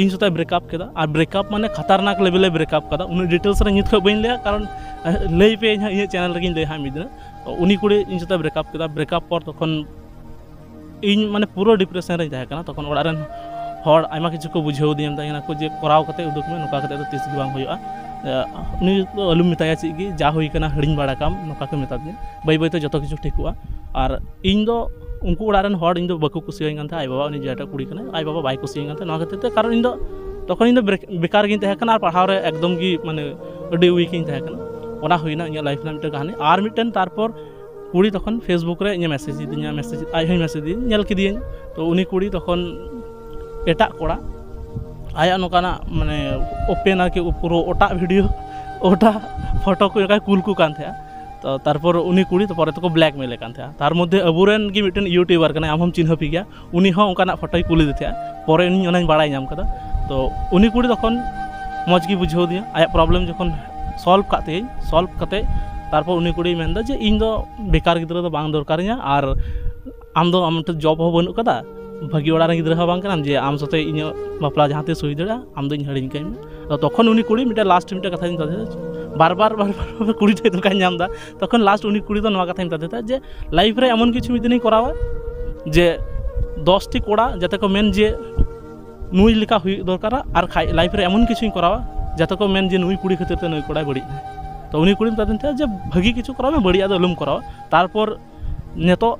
ᱤᱧ ᱥᱟᱛᱮ ᱵᱨᱮᱠᱟᱯ ᱠᱮᱫᱟ᱾ ᱟᱨ ᱵᱨᱮᱠᱟᱯ ᱢᱟᱱᱮ ᱠᱷᱟᱛᱟᱨᱱᱟᱠ ᱞᱮᱵᱮᱞᱮ ᱵᱨᱮᱠᱟᱯ ᱠᱟᱫᱟ᱾ ᱩᱱᱟᱹᱜ ᱰᱤᱴᱮᱞᱥ ᱨᱮ ᱱᱤᱛ ᱠᱷᱚᱱ ᱵᱟᱹᱧ ᱞᱟᱹᱭᱟ, ᱠᱟᱨᱚᱱ ᱞᱟᱹᱭ ᱯᱮ ᱦᱟᱸᱜ ᱤᱧᱟᱹᱜ ᱪᱮᱱᱮᱞ ᱨᱮᱜᱮᱧ ᱞᱟᱹᱭᱟ ᱦᱟᱸᱜ ᱢᱤᱫ ᱫᱤᱱ᱾ ᱛᱚ ᱩᱱᱤ ᱠᱩᱲᱤ ᱤᱧ ᱥᱟᱛᱮ ᱵᱨᱮᱠᱟᱯ ᱠᱮᱫᱟ᱾ ᱵᱨᱮᱠᱟᱯ ᱯᱚᱨ ᱛᱚᱠᱷᱚᱱ ᱤᱧ ᱢᱟᱱᱮ ᱯᱩᱨᱟᱹ ᱰᱤᱯᱨᱮᱥᱚᱱ ᱨᱤᱧ ᱛᱟᱦᱮᱸ ᱠᱟᱱᱟ᱾ ᱛᱚᱠᱷᱚᱱ ᱚᱲᱟᱜ ᱨᱮᱱ ᱦᱚᱲ ᱟᱭᱢᱟ ᱠᱤᱪᱷᱩ ᱠᱚ ᱵᱩᱡᱷᱟᱹᱣ ᱫᱤᱧ ᱛᱟᱦᱮᱸ ᱠᱟᱱᱟ ᱠᱚ ᱡᱮ, "ᱠᱚᱨᱟᱣ ᱠᱟᱛᱮ ᱩᱫᱩᱜᱽ ᱢᱮ, ᱱᱚᱝᱠᱟ ᱠᱟᱛᱮ ᱫᱚ ᱛᱤᱥ ᱜᱮ ᱵᱟᱝ ᱦᱩᱭᱩᱜᱼᱟ, ᱮ, ᱩᱱᱤ ᱫᱚ ᱟᱞᱚᱢ ᱢᱮᱛᱟᱭᱟ ᱪᱮᱫ ᱜᱮ, ᱡᱟ ᱦᱩᱭ ᱠᱟᱱᱟ ᱦᱤᱲᱤᱧ ᱵᱟᱲᱟ ᱠᱟᱢ", ᱱᱚᱝᱠᱟ ᱠᱚ ᱢᱮᱛᱟ ᱫᱤᱧᱟ᱾ ᱵᱟᱹᱭ ᱵᱟᱹᱭ ᱛᱮ ᱡᱚᱛᱚ ᱠᱤᱪᱷᱩ ᱴᱷᱤᱠᱚᱜᱼᱟ᱾ ᱟᱨ ᱤᱧ ᱫᱚ ᱩᱱᱠᱩ ᱚᱲᱟᱜ ᱨᱮᱱ ᱦᱚᱲ ᱤᱧ ᱫᱚ ᱵᱟᱠᱚ ᱠᱩᱥᱤᱭᱟᱹᱧ ᱠᱟᱱ ᱛᱟᱦᱮᱸᱫ᱾ ᱟᱡ ᱵᱟᱵᱟ, ᱩᱱᱤ ᱡᱟᱦᱟᱸᱭᱴᱟᱜ ᱠᱩᱲᱤ ᱠᱟᱱᱟᱭ, ᱟᱡ ᱵᱟᱵᱟ ᱵᱟᱭ ᱠᱩᱥᱤᱭᱟᱹᱧ ᱠᱟᱱ ᱛᱟᱦᱮᱸᱫ᱾ ᱱᱚᱣᱟ ᱠᱷᱟᱹᱛᱤᱨ ᱛᱮ, ᱠᱟᱨᱚᱱ ᱤᱧ ᱫᱚ ᱛᱚᱠᱷᱚᱱ ᱤᱧ ᱫᱚ ᱵᱨᱮᱠ-, ᱵᱮᱠᱟᱨ ᱜᱤᱧ ᱛᱟᱦᱮᱸ ᱠᱟᱱᱟ ᱟᱨ ᱯᱟᱲᱦᱟᱣ ᱨᱮ ᱮᱠᱫᱚᱢ ᱜᱮ ᱢᱟᱱᱮ ᱟᱹᱰᱤ ᱩᱭᱤᱠ ᱤᱧ ᱛᱟᱦᱮᱸ ᱠᱟᱱᱟ᱾ ᱚᱱᱟ ᱦᱩᱭᱱᱟ ᱤᱧᱟᱹᱜ ᱞᱟᱭᱤᱯᱷ ᱨᱮᱱᱟᱜ ᱢᱤᱫᱴᱮᱱ ᱠᱟᱹᱦᱱᱤ᱾ ᱟᱨ ᱢᱤᱫᱴᱮᱱ ᱛᱟᱨᱯᱚᱨ ᱠᱩᱲᱤ ᱛᱚᱠᱷᱚᱱ Facebook ᱨᱮ ᱤᱧᱮ ᱢᱮᱥᱮᱡᱽ ᱫᱤᱧᱟ, ᱢᱮᱥᱮᱡᱽ, ᱟᱡ ᱦᱚᱸᱭ ᱢᱮᱥᱮᱡᱽ ᱫᱤᱧ, ᱧᱮᱞ ᱠᱮᱫᱤᱭᱟᱹᱧ᱾ ᱛᱚ ᱩᱱᱤ ᱠᱩᱲᱤ ᱛᱚᱠᱷᱚᱱ ᱮᱴᱟᱜ ᱠᱚᱲᱟ ᱟᱭᱟᱜ ᱱᱚᱝᱠᱟᱱᱟᱜ ᱢᱟᱱᱮ ᱳᱯᱮᱱ ᱟᱨᱠᱤ ᱯᱩᱨᱟᱹ ᱚᱴᱟᱜ ᱵᱷᱤᱰᱤᱭᱳ, ᱚᱴᱟᱜ ᱯᱷᱳᱴᱳ ᱠᱚ ᱚᱱᱠᱟᱭ ᱠᱩᱞ ᱠᱚ ᱠᱟᱱ ᱛᱟᱦᱮᱸᱜᱼᱟ᱾ ᱛᱚ ᱛᱟᱨᱯᱚᱨ ᱩᱱᱤ ᱠᱩᱲᱤ ᱛᱚ ᱯᱚᱨᱮ ᱛᱮᱠᱚ ᱵᱞᱮᱠᱢᱮᱞᱮ ᱠᱟᱱ ᱛᱟᱦᱮᱸᱜᱼᱟ᱾ ᱛᱟᱨ ᱢᱚᱫᱽᱫᱷᱮ ᱟᱵᱚᱨᱮᱱ ᱜᱮ ᱢᱤᱫᱴᱮᱱ ᱤᱭᱩᱴᱩᱵᱟᱨ ᱠᱟᱱᱟᱭ, ᱟᱢ ᱦᱚᱸᱢ ᱪᱤᱱᱦᱟᱹᱯᱮ ᱜᱮᱭᱟ, ᱩᱱᱤ ᱦᱚᱸ ᱚᱱᱠᱟᱱᱟᱜ ᱯᱷᱳᱴᱳᱭ ᱠᱩᱞ ᱞᱮᱫᱮ ᱛᱟᱦᱮᱸᱜᱼᱟ᱾ ᱯᱚᱨᱮ ᱤᱧ ᱚᱱᱟᱧ ᱵᱟᱲᱟᱭ ᱧᱟᱢ ᱠᱟᱫᱟ᱾ ᱛᱚ ᱩᱱᱤ ᱠᱩᱲᱤ ᱛᱚᱠᱷᱚᱱ ᱢᱚᱡᱽ ᱜᱮ ᱵᱩᱡᱷᱟᱹᱣ ᱫᱤᱧᱟ, ᱟᱭᱟᱜ ᱯᱨᱚᱵᱞᱮᱢ ᱡᱚᱠᱷᱚᱱ ᱥᱚᱞᱵᱷ ᱠᱟᱜ ᱛᱟᱭᱟᱹᱧ, ᱥᱚᱞᱵᱷ ᱠᱟᱛᱮ ᱛᱟᱨᱯᱚᱨ ᱩᱱᱤ ᱠᱩᱲᱤᱭ ᱢᱮᱱᱫᱟ ᱡᱮ, "ᱤᱧ ᱫᱚ ᱵᱮᱠᱟᱨ ᱜᱤᱫᱽᱨᱟᱹ ᱫᱚ ᱵᱟᱝ ᱫᱚᱨᱠᱟᱨᱤᱧᱟ, ᱟᱨ ᱟᱢ ᱫᱚ ᱟᱢ ᱴᱷᱮᱱ ᱡᱚᱵ ᱦᱚᱸ ᱵᱟᱹᱱᱩᱜ ᱠᱟᱫᱟ, ᱵᱷᱟᱹᱜᱤ ᱚᱲᱟᱜ ᱨᱮᱱ ᱜᱤᱫᱽᱨᱟᱹ ᱦᱚᱸ ᱵᱟᱝ ᱠᱟᱱᱟᱢ ᱡᱮ ᱟᱢ ᱥᱟᱛᱮ ᱤᱧᱟᱹᱜ ᱵᱟᱯᱞᱟ ᱡᱟᱦᱟᱸ ᱛᱤᱥ ᱦᱩᱭ ᱫᱟᱲᱮᱭᱟᱜᱼᱟ, ᱟᱢ ᱫᱚ ᱤᱧ ᱦᱤᱲᱤᱧ ᱠᱟᱹᱧ ᱢᱮ᱾" ᱟᱫᱚ ᱛᱚᱠᱷᱚᱱ ᱩᱱᱤ ᱠᱩᱲᱤ ᱢᱤᱫᱴᱮᱱ ᱞᱟᱥᱴ ᱢᱤᱫᱴᱮᱱ ᱠᱟᱛᱷᱟᱧ ᱢᱮᱛᱟᱫᱮᱭᱟ, ᱵᱟᱨ ᱵᱟᱨ ᱵᱟᱨ ᱵᱟᱨ ᱠᱩᱲᱤ ᱴᱷᱮᱱ ᱫᱷᱳᱠᱟᱧ ᱧᱟᱢ ᱮᱫᱟ᱾ ᱛᱚᱠᱷᱚᱱ ᱞᱟᱥᱴ ᱩᱱᱤ ᱠᱩᱲᱤ ᱫᱚ ᱱᱚᱣᱟ ᱠᱟᱛᱷᱟᱧ ᱢᱮᱛᱟᱫᱮ ᱛᱟᱦᱮᱸᱫ ᱡᱮ, ᱞᱟᱭᱤᱯᱷ ᱨᱮ ᱮᱢᱚᱱ ᱠᱤᱪᱷᱩ ᱢᱤᱫ ᱫᱤᱱᱤᱧ ᱠᱚᱨᱟᱣᱟ ᱡᱮ ᱫᱚᱥᱴᱤ ᱠᱚᱲᱟ ᱡᱟᱛᱮ ᱠᱚ ᱢᱮᱱ ᱡᱮ, "ᱱᱩᱭ ᱞᱮᱠᱟ ᱦᱩᱭᱩᱜ ᱫᱚᱨᱠᱟᱨᱟ", ᱟᱨ ᱠᱷᱟᱡ ᱞᱟᱭᱤᱯᱷ ᱨᱮ ᱮᱢᱚᱱ ᱠᱤᱪᱷᱩᱧ ᱠᱚᱨᱟᱣᱟ ᱡᱟᱛᱮ ᱠᱚ ᱢᱮᱱ ᱡᱮ, "ᱱᱩᱭ ᱠᱩᱲᱤ ᱠᱷᱟᱹᱛᱤᱨ ᱛᱮ ᱱᱩᱭ ᱠᱚᱲᱟᱭ ᱵᱟᱹᱲᱤᱡ ᱮᱱᱟ᱾" ᱛᱚ ᱩᱱᱤ ᱠᱩᱲᱤ ᱢᱮᱛᱟᱫᱤᱧ ᱛᱟᱦᱮᱸᱫ ᱡᱮ, "ᱵᱷᱟᱹᱜᱤ ᱠᱤᱪᱷᱩ ᱠᱚᱨᱟᱣ ᱢᱮ, ᱵᱟᱹᱲᱤᱡᱟᱜ ᱫᱚ ᱟᱞᱚᱢ ᱠᱚᱨᱟᱣᱟ᱾" ᱛᱟᱨᱯᱚᱨ ᱱᱤᱛᱚᱜ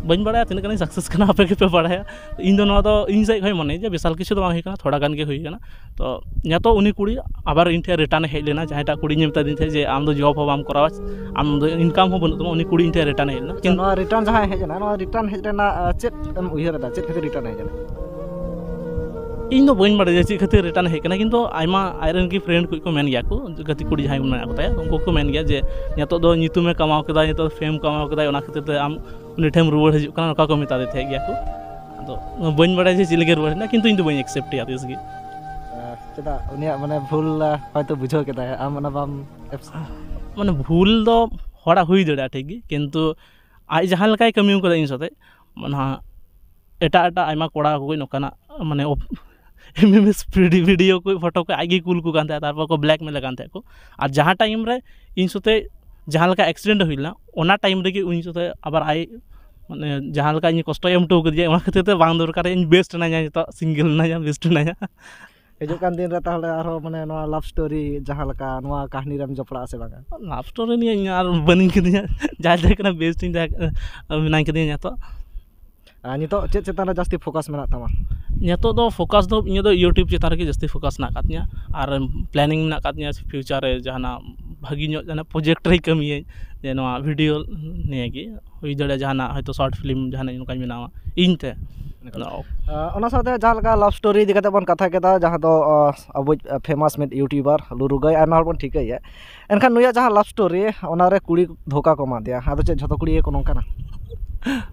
ᱵᱟᱹᱧ ᱵᱟᱲᱟᱭᱟ ᱛᱤᱱᱟᱹᱜ ᱜᱟᱱᱤᱧ ᱥᱟᱠᱥᱮᱥ ᱠᱟᱱᱟ, ᱟᱯᱮ ᱜᱮᱯᱮ ᱵᱟᱲᱟᱭᱟ᱾ ᱤᱧ ᱫᱚ ᱱᱚᱣᱟ ᱫᱚ ᱤᱧ ᱥᱮᱫ ᱠᱷᱚᱱ ᱢᱚᱱᱮ ᱡᱮ ᱵᱤᱥᱟᱞ ᱠᱤᱪᱷᱩ ᱫᱚ ᱵᱟᱝ ᱦᱩᱭ ᱠᱟᱱᱟ, ᱛᱷᱚᱲᱟ ᱜᱟᱱ ᱜᱮ ᱦᱩᱭ ᱠᱟᱱᱟ᱾ ᱛᱚ ᱱᱤᱛᱚᱜ ᱩᱱᱤ ᱠᱩᱲᱤ ᱟᱵᱟᱨ ᱤᱧ ᱴᱷᱮᱱ ᱨᱤᱴᱟᱨᱱ ᱮ ᱦᱮᱡ ᱞᱮᱱᱟ, ᱡᱟᱦᱟᱸᱭᱴᱟᱜ ᱠᱩᱲᱤ ᱤᱧ ᱢᱮᱛᱟᱫᱤᱧ ᱛᱟᱦᱮᱸᱫ ᱡᱮ, "ᱟᱢ ᱫᱚ ᱡᱚᱵ ᱦᱚᱸ ᱵᱟᱢ ᱠᱚᱨᱟᱣᱟ, ᱟᱢ ᱫᱚ ᱤᱱᱠᱟᱢ ᱦᱚᱸ ᱵᱟᱹᱱᱩᱜ ᱛᱟᱢᱟ", ᱩᱱᱤ ᱠᱩᱲᱤ ᱤᱧ ᱴᱷᱮᱱ ᱨᱤᱴᱟᱨᱱ ᱦᱮᱡ ᱞᱮᱱᱟ᱾ ᱟᱪᱪᱷᱟ, ᱱᱚᱣᱟ ᱨᱤᱴᱟᱨᱱ ᱡᱟᱦᱟᱸᱭ ᱦᱮᱡ ᱞᱮᱱᱟ, ᱱᱚᱣᱟ ᱨᱤᱴᱟᱨᱱ ᱦᱮᱡ ᱨᱮᱱᱟᱜ, ᱟᱸ, ᱪᱮᱫ ᱮᱢ ᱩᱭᱦᱟᱹᱨ ᱮᱫᱟ, ᱪᱮᱫ ᱠᱷᱟᱹᱛᱤᱨ ᱨᱤᱴᱟᱨᱱ ᱦᱮᱡ ᱮᱱᱟ? ᱤᱧ ᱫᱚ ᱵᱟᱹᱧ ᱵᱟᱲᱟᱭᱟ ᱪᱮᱫ ᱠᱷᱟᱹᱛᱤᱨ ᱨᱤᱴᱟᱨᱱ ᱦᱮᱡ ᱠᱟᱱᱟ, ᱠᱤᱱᱛᱩ ᱟᱭᱢᱟ ᱟᱡᱨᱮᱱ ᱜᱮ ᱯᱷᱨᱮᱱᱰ ᱠᱚ ᱠᱚ ᱢᱮᱱ ᱜᱮᱭᱟ ᱠᱚ, ᱜᱟᱛᱮ ᱠᱩᱲᱤ ᱡᱟᱦᱟᱸᱭ ᱠᱚ ᱢᱮᱱᱟᱜ ᱠᱚ ᱛᱟᱭᱟ, ᱩᱱᱠᱩ ᱠᱚ ᱢᱮᱱ ᱜᱮᱭᱟ ᱡᱮ ᱱᱤᱛᱚᱜ ᱫᱚ ᱧᱩᱛᱩᱢᱮ ᱠᱟᱢᱟᱣ ᱠᱮᱫᱟ, ᱱᱤᱛᱚᱜ ᱫᱚ ᱯᱷᱮᱢ ᱠᱟᱢᱟᱣ ᱠᱮᱫᱟᱭ, ᱚᱱᱟ ᱠᱷᱟᱹᱛᱤᱨ ᱛᱮ ᱟᱢ ᱩᱱᱤ ᱴᱷᱮᱱ ᱨᱩᱣᱟᱹᱲ ᱦᱤᱡᱩᱜ ᱠᱟᱱᱟ, ᱱᱚᱝᱠᱟ ᱠᱚ ᱢᱮᱛᱟ ᱫᱮ ᱛᱟᱦᱮᱸᱫ ᱜᱮᱭᱟ ᱠᱚ᱾ ᱟᱫᱚ ᱵᱟᱹᱧ ᱵᱟᱲᱟᱭᱟ ᱡᱮ ᱪᱮᱫ ᱞᱟᱹᱜᱤᱫ ᱨᱩᱣᱟᱹᱲ ᱦᱮᱡ ᱮᱱᱟ, ᱠᱤᱱᱛᱩ ᱤᱧ ᱫᱚ ᱵᱟᱹᱧ ᱮᱠᱥᱮᱯᱴ ᱮᱭᱟ ᱛᱤᱥ ᱜᱮ᱾ ᱟᱨ ᱪᱮᱫᱟᱜ ᱩᱱᱤᱭᱟᱜ ᱢᱟᱱᱮ ᱵᱷᱩᱞ, ᱟᱸ, ᱦᱚᱭᱛᱳ ᱵᱩᱡᱷᱟᱹᱣ ᱠᱮᱫᱟᱭ, ᱟᱢ ᱚᱱᱟ ᱵᱟᱢ ᱮᱯᱥ- ᱢᱟᱱᱮ ᱵᱷᱩᱞ ᱫᱚ ᱦᱚᱲᱟᱜ ᱦᱩᱭ ᱫᱟᱲᱮᱭᱟᱜᱼᱟ ᱴᱷᱤᱠ ᱜᱮ, ᱠᱤᱱᱛᱩ ᱟᱡ ᱡᱟᱦᱟᱸ ᱞᱮᱠᱟᱭ ᱠᱟᱹᱢᱤ ᱠᱟᱫᱟ ᱤᱧ ᱥᱟᱛᱮᱜ, ᱚᱱᱟ ᱮᱴᱟᱜ ᱮᱴᱟᱜ ᱟᱭᱢᱟ ᱠᱚᱲᱟ ᱠᱚ ᱱᱚᱝᱠᱟᱱᱟᱜ ᱢᱟᱱᱮ ᱮᱢ ᱮᱢ ᱮᱥ ᱯᱤᱰᱤ ᱵᱷᱤᱰᱤᱭᱳ ᱠᱚ, ᱯᱷᱳᱴᱳ ᱠᱚ ᱟᱡ ᱜᱮ ᱠᱩᱞ ᱠᱚ ᱠᱟᱱ ᱛᱟᱦᱮᱸᱫ, ᱛᱟᱨᱯᱚᱨ ᱠᱚ ᱵᱞᱮᱠᱢᱮᱞ ᱠᱟᱱ ᱛᱟᱦᱮᱸᱫ ᱠᱚ᱾ ᱟᱨ ᱡᱟᱦᱟᱸ ᱴᱟᱭᱤᱢ ᱨᱮ ᱤᱧ ᱥᱟᱛᱮ ᱡᱟᱦᱟᱸ ᱞᱮᱠᱟ ᱮᱠᱥᱤᱰᱮᱱᱴ ᱦᱩᱭ ᱞᱮᱱᱟ, ᱚᱱᱟ ᱴᱟᱭᱤᱢ ᱨᱮᱜᱮ ᱩᱱᱤ ᱥᱟᱛᱮ ᱟᱵᱟᱨ ᱟᱡ ᱢᱟᱱᱮ ᱡᱟᱦᱟᱸ ᱞᱮᱠᱟ ᱤᱧ ᱠᱚᱥᱴᱚᱭ ᱮᱢ ᱦᱚᱴᱚ ᱠᱟᱫᱤᱧᱟ, ᱚᱱᱟ ᱠᱷᱟᱹᱛᱤᱨ ᱛᱮ ᱵᱟᱝ ᱫᱚᱨᱠᱟᱨ, ᱤᱧ ᱵᱮᱥᱴ ᱮᱱᱟᱧᱟ, ᱱᱤᱛᱚᱜ ᱥᱤᱝᱜᱮᱞ ᱮᱱᱟᱧᱟ, ᱵᱮᱥᱴ ᱮᱱᱟᱧᱟ᱾ ᱦᱤᱡᱩᱜ ᱠᱟᱱ ᱫᱤᱱ ᱨᱮ ᱛᱟᱦᱚᱞᱮ ᱟᱨᱦᱚᱸ ᱢᱟᱱᱮ ᱱᱚᱣᱟ ᱞᱟᱵᱷ ᱥᱴᱳᱨᱤ ᱡᱟᱦᱟᱸ ᱞᱮᱠᱟ, ᱱᱚᱣᱟ ᱠᱟᱹᱦᱱᱤ ᱨᱮᱢ ᱡᱚᱯᱲᱟᱜᱼᱟ ᱥᱮ ᱵᱟᱝᱟ? ᱞᱟᱵᱷ ᱥᱴᱳᱨᱤ ᱱᱤᱭᱮ ᱤᱧ ᱟᱨ ᱵᱟᱹᱱᱩᱧ ᱠᱟᱫᱤᱧᱟ, ᱡᱟᱦᱟᱸ ᱛᱟᱦᱮᱸ ᱠᱟᱱᱟ ᱵᱮᱥᱴ ᱤᱧ ᱛᱟᱦᱮᱸ, ᱢᱮᱱᱟᱧ ᱠᱟᱫᱤᱧᱟ ᱱᱤᱛᱚᱜ᱾ ᱟᱨ ᱱᱤᱛᱚᱜ ᱪᱮᱫ ᱪᱮᱛᱟᱱ ᱨᱮ ᱡᱟᱹᱥᱛᱤ ᱯᱷᱳᱠᱟᱥ ᱢᱮᱱᱟᱜ ᱛᱟᱢᱟ? ᱱᱤᱛᱚᱜ ᱫᱚ ᱯᱷᱳᱠᱟᱥ ᱫᱚ ᱤᱧᱟᱹᱜ ᱫᱚ YouTube ᱪᱮᱛᱟᱱ ᱨᱮᱜᱮ ᱡᱟᱹᱥᱛᱤ ᱯᱷᱳᱠᱟᱥ ᱢᱮᱱᱟᱜ ᱟᱠᱟᱫ ᱛᱤᱧᱟᱹ, ᱟᱨ ᱯᱞᱮᱱᱤᱝ ᱢᱮᱱᱟᱜ ᱟᱠᱟᱫ ᱛᱤᱧᱟᱹ ᱯᱷᱤᱭᱩᱪᱟᱨ ᱨᱮ ᱡᱟᱦᱟᱱᱟᱜ ᱵᱷᱟᱹᱜᱤ ᱧᱚᱜ ᱡᱟᱦᱟᱱᱟᱜ ᱯᱨᱚᱡᱮᱠᱴ ᱨᱮ ᱠᱟᱹᱢᱤᱭᱟᱹᱧ, ᱡᱮ ᱱᱚᱣᱟ ᱵᱷᱤᱰᱤᱭᱳ ᱱᱤᱭᱮ ᱜᱮ᱾ ᱦᱩᱭ ᱫᱟᱲᱮᱭᱟᱜᱼᱟ ᱡᱟᱦᱟᱱᱟᱜ ᱦᱚᱭᱛᱳ ᱥᱚᱨᱴ ᱯᱷᱤᱞᱢ ᱡᱟᱦᱟᱱᱟᱜ ᱱᱚᱝᱠᱟᱧ ᱵᱮᱱᱟᱣᱟ ᱤᱧ ᱛᱮ᱾ ᱟᱸ, ᱚᱱᱟ ᱥᱟᱶᱛᱮ ᱡᱟᱦᱟᱸ ᱞᱮᱠᱟ ᱞᱟᱵᱷ ᱥᱴᱳᱨᱤ ᱤᱫᱤ ᱠᱟᱛᱮ ᱵᱚᱱ ᱠᱟᱛᱷᱟ ᱠᱮᱫᱟ, ᱡᱟᱦᱟᱸ ᱫᱚ, ᱟᱸ, ᱟᱵᱚ ᱯᱷᱮᱢᱟᱥ ᱢᱤᱫ ᱤᱭᱩᱴᱩᱵᱟᱨ ᱞᱩᱨᱩ ᱜᱟᱹᱭ, ᱟᱭᱢᱟ ᱦᱚᱲ ᱵᱚᱱ ᱴᱷᱤᱠᱟᱹᱭᱟ, ᱮᱱᱠᱷᱟᱱ ᱱᱩᱭᱟᱜ ᱡᱟᱦᱟᱸ ᱞᱟᱵᱷ ᱥᱴᱳᱨᱤ, ᱚᱱᱟᱨᱮ ᱠᱩᱲᱤ ᱫᱷᱳᱠᱟ ᱠᱚ ᱮᱢᱟ ᱫᱮᱭᱟ᱾ ᱟᱫᱚ ᱪᱮᱫ ᱡᱷᱚᱛᱚ ᱠᱩᱲᱤ ᱜᱮᱠᱚ ᱱᱚᱝᱠᱟᱱᱟ?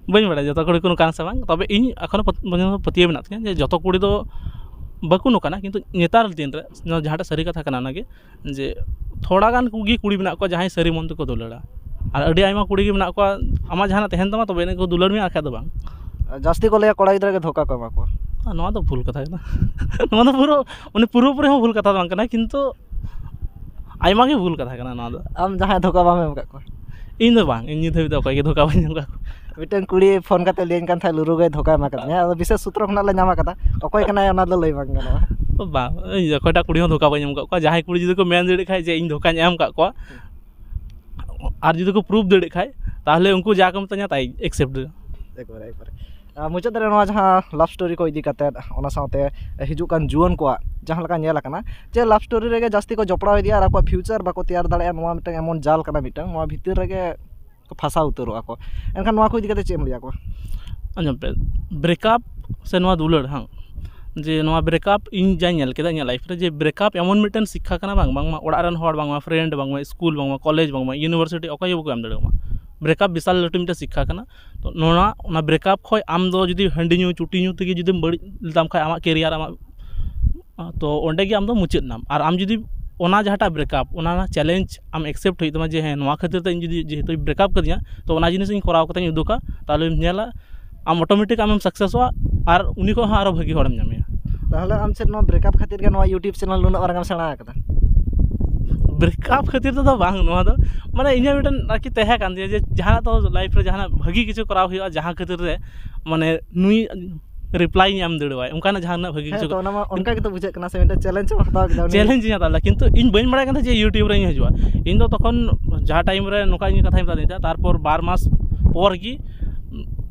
ᱵᱟᱹᱧ ᱵᱟᱲᱟᱭᱟ ᱡᱚᱛᱚ ᱠᱩᱲᱤ ᱠᱚ ᱱᱚᱝᱠᱟᱱᱟ ᱥᱮ ᱵᱟᱝ, ᱛᱚᱵᱮ ᱤᱧ ᱮᱠᱷᱚᱱᱳ ᱯᱟᱹᱛ-, ᱯᱟᱹᱛᱭᱟᱹᱣ ᱢᱮᱱᱟᱜ ᱛᱤᱧᱟᱹ ᱡᱮ ᱡᱚᱛᱚ ᱠᱩᱲᱤ ᱫᱚ ᱵᱟᱠᱚ ᱱᱚᱝᱠᱟᱱᱟ, ᱠᱤᱱᱛᱩ ᱱᱮᱛᱟᱨ ᱫᱤᱱ ᱨᱮ ᱱᱚᱣᱟ ᱡᱟᱦᱟᱸᱴᱟᱜ ᱥᱟᱹᱨᱤ ᱠᱟᱛᱷᱟ ᱠᱟᱱᱟ ᱚᱱᱟᱜᱮ, ᱡᱮ ᱛᱷᱚᱲᱟ ᱜᱟᱱ ᱠᱚᱜᱮ ᱠᱩᱲᱤ ᱢᱮᱱᱟᱜ ᱠᱚᱣᱟ ᱡᱟᱦᱟᱸᱭ ᱥᱟᱹᱨᱤ ᱢᱚᱱ ᱛᱮᱠᱚ ᱫᱩᱞᱟᱹᱲᱟ, ᱟᱨ ᱟᱹᱰᱤ ᱟᱭᱢᱟ ᱠᱩᱲᱤ ᱜᱮ ᱢᱮᱱᱟᱜ ᱠᱚᱣᱟ ᱟᱢᱟᱜ ᱡᱟᱦᱟᱱᱟᱜ ᱛᱟᱦᱮᱱ ᱛᱟᱢᱟ ᱛᱚᱵᱮ ᱟᱹᱱᱤᱡ ᱠᱚ ᱫᱩᱞᱟᱹᱲ ᱢᱮᱭᱟ, ᱟᱨ ᱵᱟᱠᱷᱟᱡ ᱫᱚ ᱵᱟᱝ᱾ ᱡᱟᱹᱥᱛᱤ ᱠᱚ ᱞᱟᱹᱭᱟ ᱠᱚᱲᱟ ᱜᱤᱫᱽᱨᱟᱹ ᱜᱮ ᱫᱷᱳᱠᱟ ᱠᱚ ᱮᱢᱟ ᱠᱚᱣᱟ᱾ ᱟᱨ ᱱᱚᱣᱟ ᱫᱚ ᱵᱷᱩᱞ ᱠᱟᱛᱷᱟ ᱠᱟᱱᱟ᱾ ᱱᱚᱣᱟ ᱫᱚ ᱯᱩᱨᱟᱹ, ᱢᱟᱱᱮ, ᱯᱩᱨᱟᱹᱯᱩᱨᱤ ᱦᱚᱸ ᱵᱷᱩᱞ ᱠᱟᱛᱷᱟ ᱫᱚ ᱵᱟᱝ ᱠᱟᱱᱟ, ᱠᱤᱱᱛᱩ ᱟᱭᱢᱟ ᱜᱮ ᱵᱷᱩᱞ ᱠᱟᱛᱷᱟ ᱠᱟᱱᱟ ᱱᱚᱣᱟ ᱫᱚ᱾ ᱟᱢ ᱡᱟᱦᱟᱸᱭ ᱫᱷᱳᱠᱟ ᱵᱟᱢ ᱮᱢ ᱟᱠᱟᱫ ᱠᱚᱣᱟ? ᱤᱧ ᱫᱚ ᱵᱟᱝ, ᱤᱧ ᱱᱤᱛ ᱦᱟᱹᱵᱤᱡ ᱫᱚ ᱚᱠᱚᱭ ᱜᱮ ᱫᱷᱳᱠᱟ ᱵᱟᱹᱧ ᱮᱢ ᱟᱠᱟᱫ ᱠᱚᱣᱟ᱾ ᱢᱤᱫᱴᱮᱱ ᱠᱩᱲᱤ ᱯᱷᱳᱱ ᱠᱟᱛᱮ ᱞᱟᱹᱭᱟᱹᱧ ᱠᱟᱱ ᱛᱟᱦᱮᱸᱫ, "ᱞᱩᱨᱩ ᱜᱟᱹᱭ ᱫᱷᱳᱠᱟ ᱮᱢ ᱟᱠᱟᱫᱤᱧᱟ", ᱟᱫᱚ ᱵᱤᱥᱮᱥ ᱥᱩᱛᱨᱚ ᱠᱷᱚᱱᱟᱜ ᱞᱮ ᱧᱟᱢ ᱟᱠᱟᱫᱟ, ᱚᱠᱚᱭ ᱠᱟᱱᱟᱭ ᱚᱱᱟ ᱫᱚ ᱞᱟᱹᱭ ᱵᱟᱝ ᱜᱟᱱᱚᱜᱼᱟ᱾ ᱵᱟᱝ, ᱤᱧ ᱚᱠᱚᱭᱴᱟᱜ ᱠᱩᱲᱤ ᱦᱚᱸ ᱫᱷᱳᱠᱟ ᱵᱟᱹᱧ ᱮᱢ ᱟᱠᱟᱫ ᱠᱚᱣᱟ᱾ ᱡᱟᱦᱟᱸᱭ ᱠᱩᱲᱤ ᱡᱩᱫᱤ ᱠᱚ ᱢᱮᱱ ᱫᱟᱲᱮᱭᱟᱜ ᱠᱷᱟᱡ ᱡᱮ ᱤᱧ ᱫᱷᱳᱠᱟᱧ ᱮᱢ ᱟᱠᱟᱫ ᱠᱚᱣᱟ, ᱟᱨ ᱡᱩᱫᱤ ᱠᱚ ᱯᱨᱩᱯᱷ ᱫᱟᱲᱮᱭᱟᱜ ᱠᱷᱟᱡ, ᱛᱟᱦᱚᱞᱮ ᱩᱱᱠᱩ ᱡᱟ ᱠᱚ ᱢᱤᱛᱟᱹᱧᱟ ᱛᱟᱭ ᱮᱠᱥᱮᱯᱴ ᱫᱟᱲᱮᱭᱟᱜᱼᱟ᱾ ᱮᱠᱵᱟᱨᱮ, ᱮᱠᱵᱟᱨᱮ᱾ ᱟᱨ ᱢᱩᱪᱟᱹᱫ ᱨᱮ ᱱᱚᱣᱟ ᱡᱟᱦᱟᱸ ᱞᱟᱵᱷ ᱥᱴᱳᱨᱤ ᱠᱚ ᱤᱫᱤ ᱠᱟᱛᱮᱫ, ᱚᱱᱟ ᱥᱟᱶᱛᱮ ᱦᱤᱡᱩᱜ ᱠᱟᱱ ᱡᱩᱣᱟᱹᱱ ᱠᱚᱣᱟᱜ ᱡᱟᱦᱟᱸ ᱞᱮᱠᱟ ᱧᱮᱞ ᱟᱠᱟᱱᱟ ᱡᱮ ᱞᱟᱵᱷ ᱥᱴᱳᱨᱤ ᱨᱮᱜᱮ ᱡᱟᱹᱥᱛᱤ ᱠᱚ ᱡᱚᱯᱲᱟᱣ ᱤᱫᱤᱜᱼᱟ ᱟᱨ ᱟᱠᱚᱣᱟᱜ ᱯᱷᱤᱭᱩᱪᱟᱨ ᱵᱟᱠᱚ ᱛᱮᱭᱟᱨ ᱫᱟᱲᱮᱭᱟᱜᱼᱟ, ᱱᱚᱣᱟ ᱢᱤᱫᱴᱟᱝ ᱮᱢᱚᱱ ᱡᱟᱞ ᱠᱟᱱᱟ ᱢᱤᱫᱴᱟᱝ, ᱱᱚᱣᱟ ᱵᱷᱤᱛᱤᱨ ᱨᱮᱜᱮ ᱠᱚ ᱯᱷᱟᱥᱟᱣ ᱩᱛᱟᱹᱨᱚᱜᱼᱟ ᱠᱚ᱾ ᱮᱱᱠᱷᱟᱱ ᱱᱚᱣᱟ ᱠᱚ ᱤᱫᱤ ᱠᱟᱛᱮᱫ ᱪᱮᱫ ᱮᱢ ᱞᱟᱹᱭ ᱟᱠᱚᱣᱟ? ᱟᱸᱡᱚᱢ ᱯᱮ, ᱵᱨᱮᱠᱟᱯ ᱥᱮ ᱱᱚᱣᱟ ᱫᱩᱞᱟᱹᱲ, ᱦᱟᱝ, ᱡᱮ ᱱᱚᱣᱟ ᱵᱨᱮᱠᱟᱯ ᱤᱧ ᱡᱟᱧ ᱧᱮᱞ ᱠᱮᱫᱟ ᱤᱧᱟᱹᱜ ᱞᱟᱭᱤᱯᱷ ᱨᱮ, ᱡᱮ ᱵᱨᱮᱠᱟᱯ ᱮᱢᱚᱱ ᱢᱤᱫᱴᱮᱱ ᱥᱤᱠᱠᱷᱟ ᱠᱟᱱᱟ, ᱵᱟᱝ ᱵᱟᱝᱢᱟ ᱚᱲᱟᱜ ᱨᱮᱱ ᱦᱚᱲ, ᱵᱟᱝᱢᱟ ᱯᱷᱨᱮᱱᱰ, ᱵᱟᱝᱢᱟ ᱥᱠᱩᱞ, ᱵᱟᱝᱢᱟ ᱠᱚᱞᱮᱡᱽ, ᱵᱟᱝᱢᱟ ᱤᱭᱩᱱᱤᱵᱷᱟᱨᱥᱤᱴᱤ, ᱚᱠᱚᱭ ᱜᱮ ᱵᱟᱠᱚ ᱮᱢ ᱫᱟᱲᱮᱭᱟᱢᱟ᱾ ᱵᱨᱮᱠᱟᱯ ᱵᱤᱥᱟᱞ ᱞᱟᱹᱴᱩ ᱢᱤᱫᱴᱮᱱ ᱥᱤᱠᱠᱷᱟ ᱠᱟᱱᱟ᱾ ᱛᱚ ᱱᱚᱣᱟ, ᱚᱱᱟ ᱵᱨᱮᱠᱟᱯ ᱠᱷᱚᱱ ᱟᱢ ᱫᱚ ᱡᱩᱫᱤ ᱦᱟᱺᱰᱤ ᱧᱩ, ᱪᱩᱴᱤ ᱧᱩ ᱛᱮᱜᱮ ᱡᱩᱫᱤᱢ ᱵᱟᱹᱲᱤᱡ ᱞᱮᱛᱟᱢ ᱠᱷᱟᱱ ᱟᱢᱟᱜ ᱠᱮᱨᱤᱭᱟᱨ, ᱟᱢᱟᱜ, ᱛᱚ ᱚᱸᱰᱮ ᱜᱮ ᱟᱢ ᱫᱚ ᱢᱩᱪᱟᱹᱫ ᱮᱱᱟᱢ᱾ ᱟᱨ ᱟᱢ ᱡᱩᱫᱤ ᱚᱱᱟ ᱡᱟᱦᱟᱸᱴᱟᱜ ᱵᱨᱮᱠᱟᱯ, ᱚᱱᱟ ᱨᱮᱱᱟᱜ ᱪᱮᱞᱮᱧᱡᱽ ᱟᱢ ᱮᱠᱥᱮᱯᱴ ᱦᱩᱭᱩᱜ ᱛᱟᱢᱟ, ᱡᱮ ᱦᱮᱸ, ᱱᱚᱣᱟ ᱠᱷᱟᱹᱛᱤᱨ ᱛᱮ ᱤᱧ ᱡᱩᱫᱤ, ᱡᱮᱦᱮᱛᱩ ᱵᱨᱮᱠᱟᱯ ᱠᱟᱫᱤᱧᱟ, ᱛᱚ ᱚᱱᱟ ᱡᱤᱱᱤᱥ ᱤᱧ ᱠᱚᱨᱟᱣ ᱠᱟᱛᱮᱧ ᱩᱫᱩᱜᱟ, ᱛᱟᱦᱚᱞᱮᱢ ᱧᱮᱞᱟ ᱟᱢ ᱚᱴᱳᱢᱮᱴᱤᱠ ᱟᱢᱮᱢ ᱥᱟᱠᱥᱮᱥᱚᱜᱼᱟ᱾ ᱟᱨ ᱩᱱᱤ ᱠᱷᱚᱱ ᱦᱚᱸ ᱟᱨᱚ ᱵᱷᱟᱹᱜᱤ ᱦᱚᱲᱮᱢ ᱧᱟᱢᱮᱭᱟ᱾ ᱛᱟᱦᱚᱞᱮ ᱟᱢ ᱪᱮᱫ ᱱᱚᱣᱟ ᱵᱨᱮᱠᱟᱯ ᱠᱷᱟᱹᱛᱤᱨ ᱜᱮ ᱱᱚᱣᱟ ᱭᱩᱴᱤᱭᱩᱵ ᱪᱮᱱᱮᱞ ᱱᱩᱱᱟᱹᱜ ᱢᱟᱨᱟᱝ ᱮᱢ ᱥᱮᱬᱟ ᱟᱠᱟᱫᱟ? ᱵᱨᱮᱠᱟᱯ ᱠᱷᱟᱹᱛᱤᱨ ᱛᱮᱫᱚ ᱵᱟᱝ, ᱱᱚᱣᱟ ᱫᱚ ᱢᱟᱱᱮ ᱤᱧᱟᱹᱜ ᱢᱤᱫᱴᱮᱱ ᱟᱨᱠᱤ ᱛᱟᱦᱮᱸ ᱠᱟᱱ ᱛᱤᱧᱟᱹ ᱡᱮ ᱡᱟᱦᱟᱱᱟᱜ ᱫᱚ ᱞᱟᱭᱤᱯᱷ ᱨᱮ ᱡᱟᱦᱟᱱᱟᱜ ᱵᱷᱟᱹᱜᱤ ᱠᱤᱪᱷᱩ ᱠᱚᱨᱟᱣ ᱦᱩᱭᱩᱜᱼᱟ, ᱡᱟᱦᱟᱸ ᱠᱷᱟᱹᱛᱤᱨ ᱛᱮ ᱢᱟᱱᱮ ᱱᱩᱭ ᱨᱤᱯᱞᱟᱭ ᱧᱟᱢ ᱫᱟᱲᱮᱣᱟᱭ, ᱚᱱᱠᱟᱱᱟᱜ ᱡᱟᱦᱟᱱᱟᱜ ᱵᱷᱟᱹᱜᱤ ᱦᱮᱸ, ᱠᱤᱪᱷᱩ᱾ ᱛᱚ ᱚᱱᱟ ᱢᱟ ᱚᱱᱠᱟ ᱜᱮᱛᱚ ᱵᱩᱡᱷᱟᱹᱜ ᱠᱟᱱᱟ ᱥᱮ, ᱢᱤᱫᱴᱮᱱ ᱪᱮᱞᱮᱧᱡᱽ ᱮᱢ ᱦᱟᱛᱟᱣ ᱠᱮᱫᱟ ᱩᱱᱤ᱾ ᱪᱮᱞᱮᱧᱡᱽ ᱤᱧ ᱦᱟᱛᱟᱣ ᱞᱮᱫᱟ, ᱠᱤᱱᱛᱩ ᱤᱧ ᱵᱟᱹᱧ ᱵᱟᱲᱟᱭ ᱠᱟᱱ ᱛᱟᱦᱮᱸᱫ ᱡᱮ ᱭᱩᱴᱤᱭᱩᱵᱽ ᱨᱮᱧ ᱦᱤᱡᱩᱜᱼᱟ᱾ ᱤᱧ ᱫᱚ ᱛᱚᱠᱷᱚᱱ ᱡᱟᱦᱟᱸ ᱴᱟᱭᱤᱢ ᱨᱮ ᱱᱚᱝᱠᱟ ᱤᱧ ᱠᱟᱛᱷᱟᱧ ᱢᱮᱛᱟᱫ ᱛᱟᱦᱮᱸᱫ, ᱛᱟᱨᱯᱚᱨ ᱵᱟᱨ ᱢᱟᱥ ᱯᱚᱨ ᱜᱮ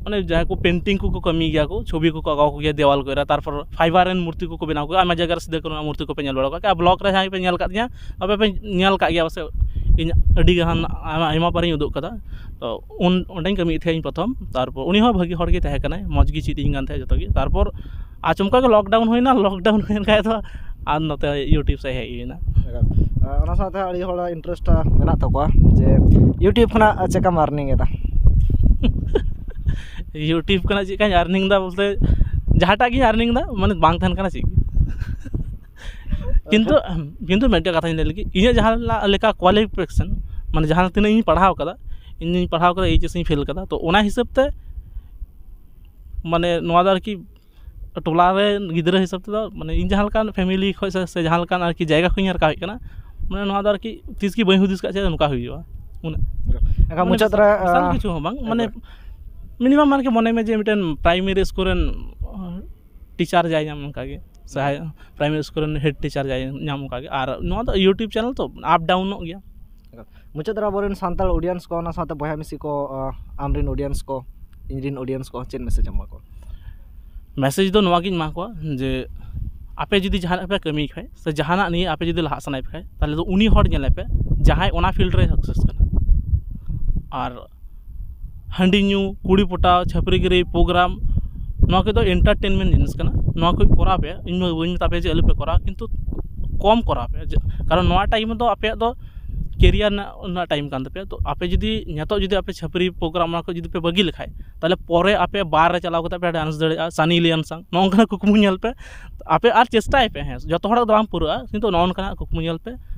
ᱢᱟᱱᱮ ᱡᱟᱦᱟᱸᱭ ᱠᱚ ᱯᱮᱱᱴᱤᱝ ᱠᱚᱠᱚ ᱠᱟᱹᱢᱤ ᱜᱮᱭᱟ ᱠᱚ, ᱪᱷᱚᱵᱤ ᱠᱚᱠᱚ ᱟᱸᱠᱟᱣ ᱠᱚ ᱜᱮᱭᱟ ᱫᱮᱣᱟᱞ ᱠᱚᱨᱮ, ᱛᱟᱨᱯᱚᱨ ᱯᱷᱟᱭᱵᱟᱨ ᱨᱮᱱ ᱢᱩᱨᱛᱤ ᱠᱚᱠᱚ ᱵᱮᱱᱟᱣ ᱠᱚᱣᱟ, ᱟᱭᱢᱟ ᱡᱟᱭᱜᱟ ᱨᱮ ᱥᱤᱫᱩ ᱠᱟᱹᱱᱦᱩ ᱢᱩᱨᱛᱤ ᱠᱚᱯᱮ ᱧᱮᱞ ᱵᱟᱲᱟ ᱠᱟᱜ ᱜᱮᱭᱟ, ᱵᱞᱚᱜ ᱨᱮ ᱡᱟᱦᱟᱸᱭ ᱯᱮ ᱧᱮᱞ ᱠᱟᱜ ᱛᱤᱧᱟ, ᱟᱯᱮ ᱯᱮ ᱧᱮᱞ ᱠᱟᱜ ᱜᱮᱭᱟ ᱯᱟᱥᱮᱡ, ᱤᱧ ᱟᱹᱰᱤ ᱜᱟᱱ ᱟᱭᱢᱟ, ᱟᱭᱢᱟ ᱵᱟᱨᱤᱧ ᱩᱫᱩᱜ ᱠᱟᱫᱟ᱾ ᱛᱚ ᱩᱱ ᱚᱸᱰᱮᱧ ᱠᱟᱹᱢᱤᱭᱮᱫ ᱛᱟᱦᱮᱸᱫ ᱤᱧ ᱯᱨᱚᱛᱷᱚᱢ᱾ ᱛᱟᱨᱯᱚᱨ ᱩᱱᱤ ᱦᱚᱸ ᱵᱷᱟᱹᱜᱤ ᱦᱚᱲ ᱜᱮ ᱛᱟᱦᱮᱸ ᱠᱟᱱᱟᱭ, ᱢᱚᱡᱽ ᱜᱮ ᱪᱮᱫ ᱤᱧ ᱠᱟᱱ ᱛᱟᱦᱮᱸᱫ ᱡᱚᱛᱚ ᱜᱮ᱾ ᱛᱟᱨᱯᱚᱨ ᱟᱪᱚᱢᱠᱟ ᱜᱮ ᱞᱚᱠᱰᱟᱣᱩᱱ ᱦᱩᱭᱱᱟ, ᱞᱚᱠᱰᱟᱣᱩᱱ ᱦᱩᱭᱮᱱ ᱠᱷᱟᱡ ᱫᱚ ᱟᱨ ᱱᱚᱛᱮ ᱭᱩᱴᱤᱭᱩᱵᱽ ᱥᱮᱫ ᱦᱮᱡ ᱦᱩᱭᱱᱟ᱾ ᱟᱨ ᱚᱱᱟ ᱥᱟᱶᱛᱮ ᱟᱹᱰᱤ ᱦᱚᱲᱟᱜ ᱤᱱᱴᱟᱨᱮᱥᱴ ᱢᱮᱱᱟᱜ ᱛᱟᱠᱚᱣᱟ ᱡᱮ ᱭᱩᱴᱤᱭᱩᱵᱽ ᱠᱷᱚᱱᱟᱜ ᱪᱮᱠᱟᱢ ᱟᱨᱱᱤᱝ ᱮᱫᱟ? ᱭᱩᱴᱤᱭᱩᱵᱽ ᱠᱷᱚᱱᱟᱜ ᱪᱮᱫ ᱞᱮᱠᱟᱧ ᱟᱨᱱᱤᱝ ᱮᱫᱟ ᱵᱚᱞᱛᱮ, ᱡᱟᱦᱟᱸᱴᱟᱜ ᱜᱤᱧ ᱟᱨᱱᱤᱝ ᱮᱫᱟ, ᱢᱟᱱᱮ ᱵᱟᱝ ᱛᱟᱦᱮᱱ ᱠᱟᱱᱟ ᱪᱮᱫ ᱜᱮ᱾ ᱠᱤᱱᱛᱩ ᱠᱤᱱᱛᱩ ᱢᱤᱫᱴᱮᱱ ᱠᱟᱛᱷᱟᱧ ᱞᱟᱹᱭ ᱞᱮᱜᱮ, ᱤᱧᱟᱹᱜ ᱡᱟᱦᱟᱸ ᱞᱮᱠᱟ ᱠᱳᱣᱟᱞᱤᱯᱷᱤᱠᱮᱥᱚᱱ, ᱢᱟᱱᱮ ᱡᱟᱦᱟᱸ ᱛᱤᱱᱟᱹᱜ ᱤᱧ ᱯᱟᱲᱦᱟᱣ ᱠᱟᱫᱟ, ᱤᱧᱤᱧ ᱯᱟᱲᱦᱟᱣ ᱠᱟᱫᱟ, ᱮᱭᱤᱪ ᱮᱥ ᱤᱧ ᱯᱷᱮᱞ ᱠᱟᱫᱟ, ᱛᱚ ᱚᱱᱟ ᱦᱤᱥᱟᱹᱵ ᱛᱮ ᱢᱟᱱᱮ ᱱᱚᱣᱟ ᱫᱚ ᱟᱨᱠᱤ ᱴᱚᱞᱟ ᱨᱮ ᱜᱤᱫᱽᱨᱟᱹ ᱦᱤᱥᱟᱹᱵ ᱛᱮᱫᱚ, ᱢᱟᱱᱮ ᱤᱧ ᱡᱟᱦᱟᱸ ᱞᱮᱠᱟᱱ ᱯᱷᱮᱢᱮᱞᱤ ᱠᱷᱚᱱ ᱥᱮ, ᱥᱮ ᱡᱟᱦᱟᱸ ᱞᱮᱠᱟᱱ ᱟᱨᱠᱤ ᱡᱟᱭᱜᱟ ᱠᱷᱚᱱᱤᱧ ᱨᱟᱠᱟᱵ ᱦᱮᱡ ᱠᱟᱱᱟ, ᱢᱟᱱᱮ ᱱᱚᱣᱟ ᱫᱚ ᱟᱨᱠᱤ ᱛᱤᱥ ᱜᱮ ᱵᱟᱹᱧ ᱦᱩᱫᱤᱥ ᱠᱟᱜ ᱪᱮᱫ ᱱᱚᱝᱠᱟ ᱦᱩᱭᱩᱜᱼᱟ᱾ ᱩᱱᱟᱹᱜ ᱮᱱᱠᱷᱟᱱ ᱢᱟᱱᱮ ᱢᱩᱪᱟᱹᱫ ᱨᱮ ᱵᱤᱥᱟᱞ ᱠᱤᱪᱷᱩ ᱦᱚᱸ ᱵᱟᱝ, ᱢᱟᱱᱮ ᱢᱤᱱᱤᱢᱟᱢ ᱟᱨᱠᱤ ᱢᱚᱱᱮ ᱢᱮ ᱡᱮ ᱢᱤᱫᱴᱮᱱ ᱯᱨᱟᱭᱢᱟᱨᱤ ᱥᱠᱩᱞ ᱨᱮᱱ ᱴᱤᱪᱟᱨ ᱡᱟᱭ ᱧᱟᱢ ᱚᱱᱠᱟ ᱜᱮ, ᱥᱮ ᱯᱨᱟᱭᱢᱟᱨᱤ ᱥᱠᱩᱞ ᱨᱮᱱ ᱦᱮᱰ ᱴᱤᱪᱟᱨ ᱡᱟᱭ ᱧᱟᱢ ᱚᱱᱠᱟ ᱜᱮ᱾ ᱟᱨ ᱱᱚᱣᱟ ᱫᱚ ᱭᱩᱴᱤᱭᱩᱵᱽ ᱪᱮᱱᱮᱞ ᱛᱚ ᱟᱯ ᱰᱟᱣᱩᱱᱚᱜ ᱜᱮᱭᱟ᱾ ᱢᱩᱪᱟᱹᱫ ᱨᱮ ᱟᱵᱚᱨᱮᱱ ᱥᱟᱱᱛᱟᱲ ᱚᱰᱤᱭᱮᱱᱥ ᱠᱚ, ᱚᱱᱟ ᱥᱟᱶᱛᱮ ᱵᱚᱭᱦᱟ ᱢᱤᱥᱤ ᱠᱚ, ᱟᱸ, ᱟᱢᱨᱮᱱ ᱚᱰᱤᱭᱮᱱᱥ ᱠᱚ, ᱤᱧᱨᱮᱱ ᱚᱰᱤᱭᱮᱱᱥ ᱠᱚ ᱪᱮᱫ ᱢᱮᱥᱮᱡᱽ ᱮᱢᱟ ᱠᱚᱣᱟ? ᱢᱮᱥᱮᱡᱽ ᱫᱚ ᱱᱚᱣᱟ ᱜᱤᱧ ᱮᱢᱟ ᱠᱚᱣᱟ ᱡᱮ ᱟᱯᱮ ᱡᱩᱫᱤ ᱡᱟᱦᱟᱱᱟᱜ ᱯᱮ ᱠᱟᱹᱢᱤ ᱠᱷᱟᱡ ᱥᱮ ᱡᱟᱦᱟᱱᱟᱜ ᱱᱤᱭᱮ ᱟᱯᱮ ᱡᱩᱫᱤ ᱞᱟᱦᱟᱜ ᱥᱟᱱᱟᱭᱮᱫ ᱯᱮ ᱠᱷᱟᱡ, ᱛᱟᱦᱚᱞᱮ ᱫᱚ ᱩᱱᱤ ᱦᱚᱲ ᱧᱮᱞᱮ ᱯᱮ ᱡᱟᱦᱟᱸᱭ ᱚᱱᱟ ᱯᱷᱤᱞᱰ ᱨᱮ ᱥᱟᱠᱥᱮᱥ ᱠᱟᱱᱟ᱾ ᱟᱨ ᱦᱟᱺᱰᱤ ᱧᱩ, ᱠᱩᱲᱤ ᱯᱚᱴᱟᱣ, ᱪᱷᱟᱹᱯᱨᱤ ᱜᱤᱨᱤ, ᱯᱨᱳᱜᱨᱟᱢ, ᱱᱚᱣᱟ ᱠᱚᱫᱚ ᱮᱱᱴᱟᱨᱴᱮᱱᱢᱮᱱᱴ ᱡᱤᱱᱤᱥ ᱠᱟᱱᱟ᱾ ᱱᱚᱣᱟ ᱠᱚ ᱠᱚᱨᱟᱣ ᱯᱮ, ᱤᱧ ᱢᱟ ᱵᱟᱹᱧ ᱢᱮᱛᱟ ᱯᱮᱭᱟ ᱡᱮ ᱟᱞᱚ ᱯᱮ ᱠᱚᱨᱟᱣᱟ, ᱠᱤᱱᱛᱩ ᱠᱚᱢ ᱠᱚᱨᱟᱣ ᱯᱮ, ᱡᱮ ᱠᱟᱨᱚᱱ ᱱᱚᱣᱟ ᱴᱟᱭᱤᱢ ᱫᱚ ᱟᱯᱮᱭᱟᱜ ᱫᱚ ᱠᱮᱨᱤᱭᱟᱨ ᱨᱮᱱᱟᱜ, ᱨᱮᱱᱟᱜ ᱴᱟᱭᱤᱢ ᱠᱟᱱ ᱛᱟᱯᱮᱭᱟ᱾ ᱛᱚ ᱟᱯᱮ ᱡᱩᱫᱤ ᱱᱤᱛᱚᱜ ᱡᱩᱫᱤ ᱟᱯᱮ ᱪᱷᱟᱹᱯᱨᱤ ᱯᱨᱳᱜᱨᱟᱢ ᱚᱱᱟ ᱠᱚ ᱡᱩᱫᱤ ᱯᱮ ᱵᱟᱹᱜᱤ ᱞᱮᱠᱷᱟᱡ, ᱛᱟᱦᱚᱞᱮ ᱯᱚᱨᱮ ᱟᱯᱮ ᱵᱟᱨ ᱨᱮ ᱪᱟᱞᱟᱣ ᱠᱟᱛᱮ ᱯᱮ ᱰᱟᱱᱥ ᱫᱟᱲᱮᱭᱟᱜᱼᱟ ᱥᱟᱱᱤ ᱞᱤᱭᱚᱱ ᱥᱟᱝ, ᱱᱚᱜᱼᱚ ᱱᱚᱝᱠᱟᱱᱟᱜ ᱠᱩᱠᱢᱩ ᱧᱮᱞ ᱯᱮ᱾ ᱟᱯᱮ ᱟᱨ ᱪᱮᱥᱴᱟᱭ ᱯᱮ, ᱦᱮᱸ, ᱡᱚᱛᱚ ᱦᱚᱲᱟᱜ ᱫᱚ ᱵᱟᱝ ᱯᱩᱨᱟᱹᱜᱼᱟ, ᱠᱤᱱᱛᱩ ᱱᱚᱜᱼᱚ ᱱᱚᱝᱠᱟᱱᱟᱜ ᱠᱩᱠᱢᱩ ᱧᱮᱞ ᱯᱮ,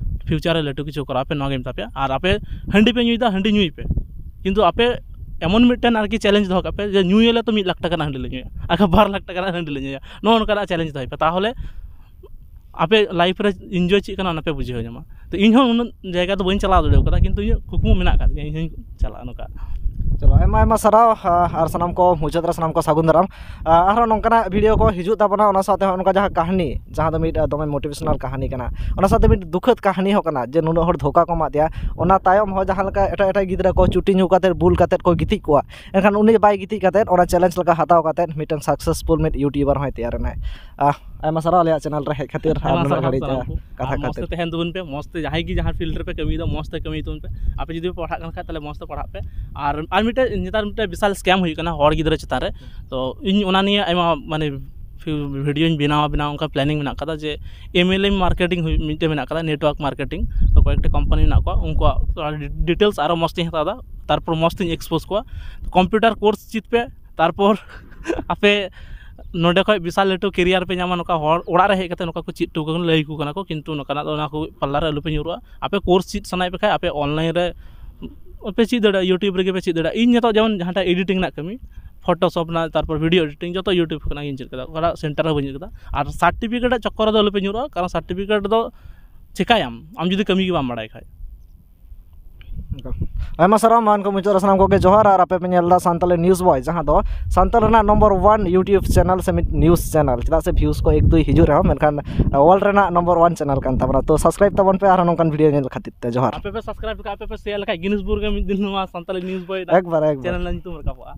ᱯᱷᱤᱭᱩᱪᱟᱨ ᱨᱮ ᱞᱟᱹᱴᱩ ᱠᱤᱪᱷᱩ ᱠᱚᱨᱟᱣ ᱯᱮ, ᱱᱚᱣᱟ ᱜᱮ ᱢᱮᱛᱟ ᱯᱮᱭᱟ᱾ ᱟᱨ ᱟᱯᱮ ᱦᱟᱺᱰᱤ ᱯᱮ ᱧᱩᱭᱮᱫᱟ, ᱦᱟᱺᱰᱤ ᱧᱩᱭ ᱯᱮ, ᱠᱤᱱᱛᱩ ᱟᱯᱮ ᱮᱢᱚᱱ ᱢᱤᱫᱴᱮᱱ ᱟᱨᱠᱤ ᱪᱮᱞᱮᱧᱡᱽ ᱫᱚᱦᱚ ᱠᱟᱜ ᱯᱮ ᱡᱮ ᱧᱩᱭᱟᱞᱮ ᱛᱚ ᱢᱤᱫ ᱞᱟᱠᱷ ᱴᱟᱠᱟ ᱨᱮᱱᱟᱜ ᱦᱟᱺᱰᱤ ᱞᱮ ᱧᱩᱭᱟ, ᱟᱨ ᱵᱟᱨ ᱞᱟᱠᱷ ᱴᱟᱠᱟ ᱨᱮᱱᱟᱜ ᱦᱟᱺᱰᱤ ᱞᱮ ᱧᱩᱭᱟ, ᱱᱚᱜᱼᱚ ᱱᱚᱝᱠᱟᱱᱟᱜ ᱪᱮᱞᱮᱧᱡᱽ ᱫᱚᱦᱚᱭ ᱯᱮ, ᱛᱟᱦᱚᱞᱮ ᱟᱯᱮ ᱞᱟᱭᱤᱯᱷ ᱨᱮ ᱤᱱᱡᱚᱭ ᱪᱮᱫ ᱠᱟᱱᱟ ᱚᱱᱟ ᱯᱮ ᱵᱩᱡᱷᱟᱹᱣ ᱧᱟᱢᱟ᱾ ᱛᱚ ᱤᱧ ᱦᱚᱸ ᱩᱱᱟᱹᱜ ᱡᱟᱭᱜᱟ ᱫᱚ ᱵᱟᱹᱧ ᱪᱟᱞᱟᱣ ᱫᱟᱲᱮ ᱠᱟᱫᱟ, ᱠᱤᱱᱛᱩ ᱤᱧᱟᱹᱜ ᱠᱩᱠᱢᱩ ᱢᱮᱱᱟᱜ ᱟᱠᱟᱫ ᱛᱤᱧᱟᱹ, ᱤᱧ ᱦᱚᱸᱧ ᱪᱟᱞᱟᱜᱼᱟ ᱱᱚᱝᱠᱟ᱾ ᱪᱚᱞᱚ, ᱟᱭᱢᱟ ᱟᱭᱢᱟ ᱥᱟᱨᱦᱟᱣ, ᱟ, ᱟᱨ ᱥᱟᱱᱟᱢ ᱠᱚ ᱢᱩᱪᱟᱹᱫ ᱨᱮ ᱥᱟᱱᱟᱢ ᱠᱚ ᱥᱟᱹᱜᱩᱱ ᱫᱟᱨᱟᱢ᱾ ᱟ, ᱟᱨᱦᱚᱸ ᱱᱚᱝᱠᱟᱱᱟᱜ ᱵᱷᱤᱰᱤᱭᱳ ᱠᱚ ᱦᱤᱡᱩᱜ ᱛᱟᱵᱚᱱᱟ, ᱚᱱᱟ ᱥᱟᱶᱛᱮ ᱦᱚᱸ ᱱᱚᱝᱠᱟ ᱡᱟᱦᱟᱸ ᱠᱟᱹᱦᱱᱤ, ᱡᱟᱦᱟᱸ ᱫᱚ ᱢᱤᱫ, ᱟ, ᱫᱚᱢᱮ ᱢᱳᱴᱤᱵᱷᱮᱥᱚᱱᱟᱞ ᱠᱟᱹᱦᱱᱤ ᱠᱟᱱᱟ, ᱚᱱᱟ ᱥᱟᱶᱛᱮ ᱢᱤᱫ ᱫᱩᱠᱷᱟᱹᱛ ᱠᱟᱹᱦᱱᱤ ᱦᱚᱸ ᱠᱟᱱᱟ ᱡᱮ ᱱᱩᱱᱟᱹᱜ ᱦᱚᱲ ᱫᱷᱳᱠᱟ ᱠᱚ ᱮᱢᱟᱫ ᱫᱮᱭᱟ, ᱚᱱᱟ ᱛᱟᱭᱚᱢ ᱦᱚᱸ ᱡᱟᱦᱟᱸ ᱞᱮᱠᱟ ᱮᱴᱟᱜ ᱮᱴᱟᱜ ᱜᱤᱫᱽᱨᱟᱹ ᱠᱚ ᱪᱩᱴᱤ ᱧᱩ ᱠᱟᱛᱮᱫ ᱵᱩᱞ ᱠᱟᱛᱮᱫ ᱠᱚ ᱜᱤᱛᱤᱡ ᱠᱚᱣᱟ, ᱮᱱᱠᱷᱟᱱ ᱩᱱᱤ ᱵᱟᱭ ᱜᱤᱛᱤᱡ ᱠᱟᱛᱮᱫ ᱚᱱᱟ ᱪᱮᱞᱮᱧᱡᱽ ᱞᱮᱠᱟ ᱦᱟᱛᱟᱣ ᱠᱟᱛᱮᱫ ᱢᱤᱫᱴᱮᱱ ᱥᱟᱠᱥᱮᱥᱯᱷᱩᱞ ᱢᱤᱫ ᱭᱩᱴᱩᱵᱟᱨ ᱦᱚᱸᱭ ᱛᱮᱭᱟᱨ ᱮᱱᱟᱭ᱾ ᱟ, ᱟᱭᱢᱟ ᱥᱟᱨᱦᱟᱣ ᱟᱞᱮᱭᱟᱜ ᱪᱮᱱᱮᱞ ᱨᱮ ᱦᱮᱡ ᱠᱷᱟᱹᱛᱤᱨ ᱟᱨ ᱟᱭᱢᱟ ᱱᱩᱱᱟᱹᱜ ᱥᱟᱨᱦᱟᱣ ᱜᱷᱟᱹᱲᱤᱡ, ᱥᱟᱱᱟᱢ ᱟ, ᱠᱚ᱾ ᱠᱟᱛᱷᱟ ᱟᱨ ᱢᱚᱡᱽ ᱠᱷᱟᱹᱛᱤᱨ᱾ ᱛᱮ ᱛᱟᱦᱮᱱ ᱛᱟᱵᱚᱱ ᱯᱮ, ᱢᱚᱡᱽ ᱛᱮ ᱡᱟᱦᱟᱸᱭ ᱜᱮ ᱡᱟᱦᱟᱸ ᱯᱷᱤᱞᱰ ᱨᱮᱯᱮ ᱠᱟᱹᱢᱤᱭᱮᱫᱟ ᱢᱚᱡᱽ ᱛᱮ ᱠᱟᱹᱢᱤ ᱛᱟᱵᱚᱱ ᱯᱮ᱾ ᱟᱯᱮ ᱡᱩᱫᱤ ᱯᱮ ᱯᱟᱲᱦᱟᱜ ᱠᱟᱱ ᱠᱷᱟᱡ ᱛᱟᱦᱚᱞᱮ ᱢᱚᱡᱽ ᱛᱮ ᱯᱟᱲᱦᱟᱜ ᱯᱮ᱾ ᱟᱨ, ᱟᱨ ᱢᱤᱫᱴᱮᱡ ᱱᱮᱛᱟᱨ ᱢᱤᱫᱴᱮᱡ ᱵᱤᱥᱟᱞ ᱥᱠᱮᱢ ᱦᱩᱭᱩᱜ ᱠᱟᱱᱟ ᱦᱚᱲ ᱜᱤᱫᱽᱨᱟᱹ ᱪᱮᱛᱟᱱ ᱨᱮ, ᱛᱚ ᱤᱧ ᱚᱱᱟ ᱱᱤᱭᱮ ᱟᱭᱢᱟ ᱢᱟᱱᱮ ᱯᱷᱤ-, ᱵᱷᱤᱰᱤᱭᱳᱧ ᱵᱮᱱᱟᱣᱟ, ᱵᱮᱱᱟᱣ ᱚᱱᱠᱟ ᱯᱞᱮᱱᱤᱝ ᱢᱮᱱᱟᱜ ᱠᱟᱫᱟ ᱡᱮ ᱮᱢ ᱮᱞ ᱮᱢ ᱢᱟᱨᱠᱮᱴᱤᱝ ᱦᱩᱭ-, ᱢᱤᱫᱴᱮᱡ ᱢᱮᱱᱟᱜ ᱠᱟᱫᱟ, ᱱᱮᱴᱣᱟᱨᱠ ᱢᱟᱨᱠᱮᱴᱤᱝ᱾ ᱛᱚ ᱠᱚᱭᱮᱠᱴᱟ ᱠᱳᱢᱯᱟᱱᱤ ᱢᱮᱱᱟᱜ ᱠᱚᱣᱟ, ᱩᱱᱠᱩᱣᱟᱜ ᱛᱷᱚᱲᱟ ᱰᱤ-, ᱰᱤᱴᱮᱞᱥ ᱟᱨᱚ ᱢᱚᱡᱽ ᱛᱤᱧ ᱦᱟᱛᱟᱣ ᱮᱫᱟ, ᱛᱟᱨᱯᱚᱨ ᱢᱚᱡᱽ ᱛᱤᱧ ᱮᱠᱥᱯᱳᱡᱽ ᱠᱚᱣᱟ᱾ ᱛᱟᱨᱯᱚᱨ ᱟᱯᱮ ᱱᱚᱰᱮ ᱠᱷᱚᱡ ᱵᱤᱥᱟᱞ ᱞᱟᱹᱴᱩ ᱠᱮᱨᱤᱭᱟᱨ ᱯᱮ ᱧᱟᱢᱟ, ᱱᱚᱝᱠᱟ ᱦᱚᱲ ᱚᱲᱟᱜ ᱨᱮ ᱦᱮᱡ ᱠᱟᱛᱮ ᱱᱚᱝᱠᱟ ᱠᱚ ᱪᱮᱫ ᱦᱚᱴᱚ ᱠᱟᱠᱚ ᱞᱟᱹᱭ ᱟᱠᱚ ᱠᱟᱱᱟ ᱠᱚ, ᱠᱤᱱᱛᱩ ᱱᱚᱝᱠᱟᱱᱟᱜ ᱫᱚ ᱚᱱᱟ ᱠᱚ ᱯᱟᱞᱞᱟ ᱨᱮ ᱟᱞᱚ ᱯᱮ ᱧᱩᱨᱩᱜᱼᱟ᱾ ᱟᱯᱮ ᱠᱳᱨᱥ ᱪᱮᱫ ᱥᱟᱱᱟᱭᱮᱫ ᱯᱮ ᱠᱷᱟᱡ ᱟᱯᱮ ᱚᱱᱞᱟᱭᱤᱱ ᱨᱮ ᱯᱮ ᱪᱮᱫ ᱫᱟᱲᱮᱭᱟᱜᱼᱟ, ᱭᱩᱴᱩᱵᱽ ᱨᱮᱜᱮ ᱯᱮ ᱪᱮᱫ ᱫᱟᱲᱮᱭᱟᱜᱼᱟ᱾ ᱤᱧ ᱱᱤᱛᱚᱜ ᱡᱮᱢᱚᱱ ᱡᱟᱦᱟᱸᱴᱟᱜ ᱮᱰᱤᱴᱤᱝ ᱨᱮᱱᱟᱜ ᱠᱟᱹᱢᱤ, ᱯᱷᱳᱴᱳᱥᱚᱯ ᱨᱮᱱᱟᱜ, ᱛᱟᱨᱯᱚᱨ ᱵᱷᱤᱰᱤᱭᱳ ᱮᱰᱤᱴᱤᱝ, ᱡᱚᱛᱚ ᱭᱩᱴᱩᱵᱽ ᱠᱷᱚᱱᱟᱜ ᱜᱤᱧ ᱪᱮᱫ ᱠᱮᱫᱟ, ᱚᱠᱟᱴᱟᱜ ᱥᱮᱱᱴᱟᱨ ᱦᱚᱸ ᱵᱟᱹᱧ ᱪᱮᱫ ᱠᱮᱫᱟ᱾ ᱟᱨ ᱥᱟᱨᱴᱤᱯᱷᱤᱠᱮᱴ ᱨᱮᱭᱟᱜ ᱪᱚᱠᱠᱚᱨ ᱨᱮᱫᱚ ᱟᱞᱚ ᱯᱮ ᱧᱩᱨᱩᱜᱼᱟ, ᱠᱟᱨᱚᱱ ᱥᱟᱨᱴᱤᱯᱷᱤᱠᱮᱴ ᱫᱚ ᱪᱮᱠᱟᱭᱟᱢ ᱟᱢ ᱡᱩᱫᱤ ᱠᱟᱹᱢᱤ ᱜᱮ ᱵᱟᱢ ᱵᱟᱲᱟᱭ ᱠᱷᱟᱡ᱾ ᱟᱭᱢᱟ ᱥᱟᱨᱦᱟᱣ ᱢᱟᱱ ᱠᱚ ᱢᱩᱪᱟᱹᱫ ᱨᱮ ᱥᱟᱱᱟᱢ ᱠᱚᱜᱮ ᱡᱚᱦᱟᱨ᱾ ᱟᱨ ᱟᱯᱮ ᱯᱮ ᱧᱮᱞ ᱮᱫᱟ ᱥᱟᱱᱛᱟᱞᱤ ᱱᱤᱭᱩᱡᱽ ᱵᱚᱭ, ᱡᱟᱦᱟᱸ ᱫᱚ ᱥᱟᱱᱛᱟᱞ ᱨᱮᱱᱟᱜ ᱱᱚᱢᱵᱚᱨ ᱚᱣᱟᱱ ᱭᱩᱴᱩᱵᱽ ᱪᱮᱱᱮᱞ ᱥᱮ ᱢᱤᱫ ᱱᱤᱭᱩᱡᱽ ᱪᱮᱱᱮᱞ, ᱪᱮᱫᱟᱜ ᱥᱮ ᱵᱷᱤᱭᱩᱡᱽ ᱠᱚ ᱮᱠ ᱫᱩᱭ ᱦᱤᱡᱩᱜ ᱨᱮᱦᱚᱸ, ᱢᱮᱱᱠᱷᱟᱱ ᱣᱟᱨᱞᱰ ᱨᱮᱱᱟᱜ ᱱᱚᱢᱵᱚᱨ ᱚᱣᱟᱱ ᱪᱮᱱᱮᱞ ᱠᱟᱱ ᱛᱟᱵᱚᱱᱟ᱾ ᱛᱚ ᱥᱟᱵᱥᱠᱨᱟᱭᱤᱵ ᱛᱟᱵᱚᱱ ᱯᱮ ᱟᱨᱦᱚᱸ ᱱᱚᱝᱠᱟᱱ ᱵᱷᱤᱰᱤᱭᱳ ᱧᱮᱞ ᱠᱷᱟᱹᱛᱤᱨ ᱛᱮ᱾ ᱡᱚᱦᱟᱨ᱾ ᱟᱯᱮ ᱯᱮ ᱥᱟᱵᱥᱠᱨᱟᱭᱤᱵ ᱠᱟᱜᱼᱟ, ᱟᱯᱮ ᱯᱮ ᱥᱮᱭᱟᱨ ᱞᱮᱠᱷᱟᱡ ᱜᱤᱱᱤᱥ ᱵᱩᱠ ᱨᱮ ᱢᱤᱫ ᱫᱤᱱ ᱱᱚᱣᱟ ᱥᱟᱱᱛᱟᱞᱤ ᱱᱤᱭᱩᱡᱽ ᱵᱚᱭ ᱮᱠᱵᱟᱨ, ᱮᱠᱵᱟᱨ᱾ ᱪᱮᱱᱮᱞ ᱨᱮᱱᱟᱜ ᱧᱩᱛᱩᱢ ᱨᱟᱠᱟᱵᱚᱜᱼᱟ᱾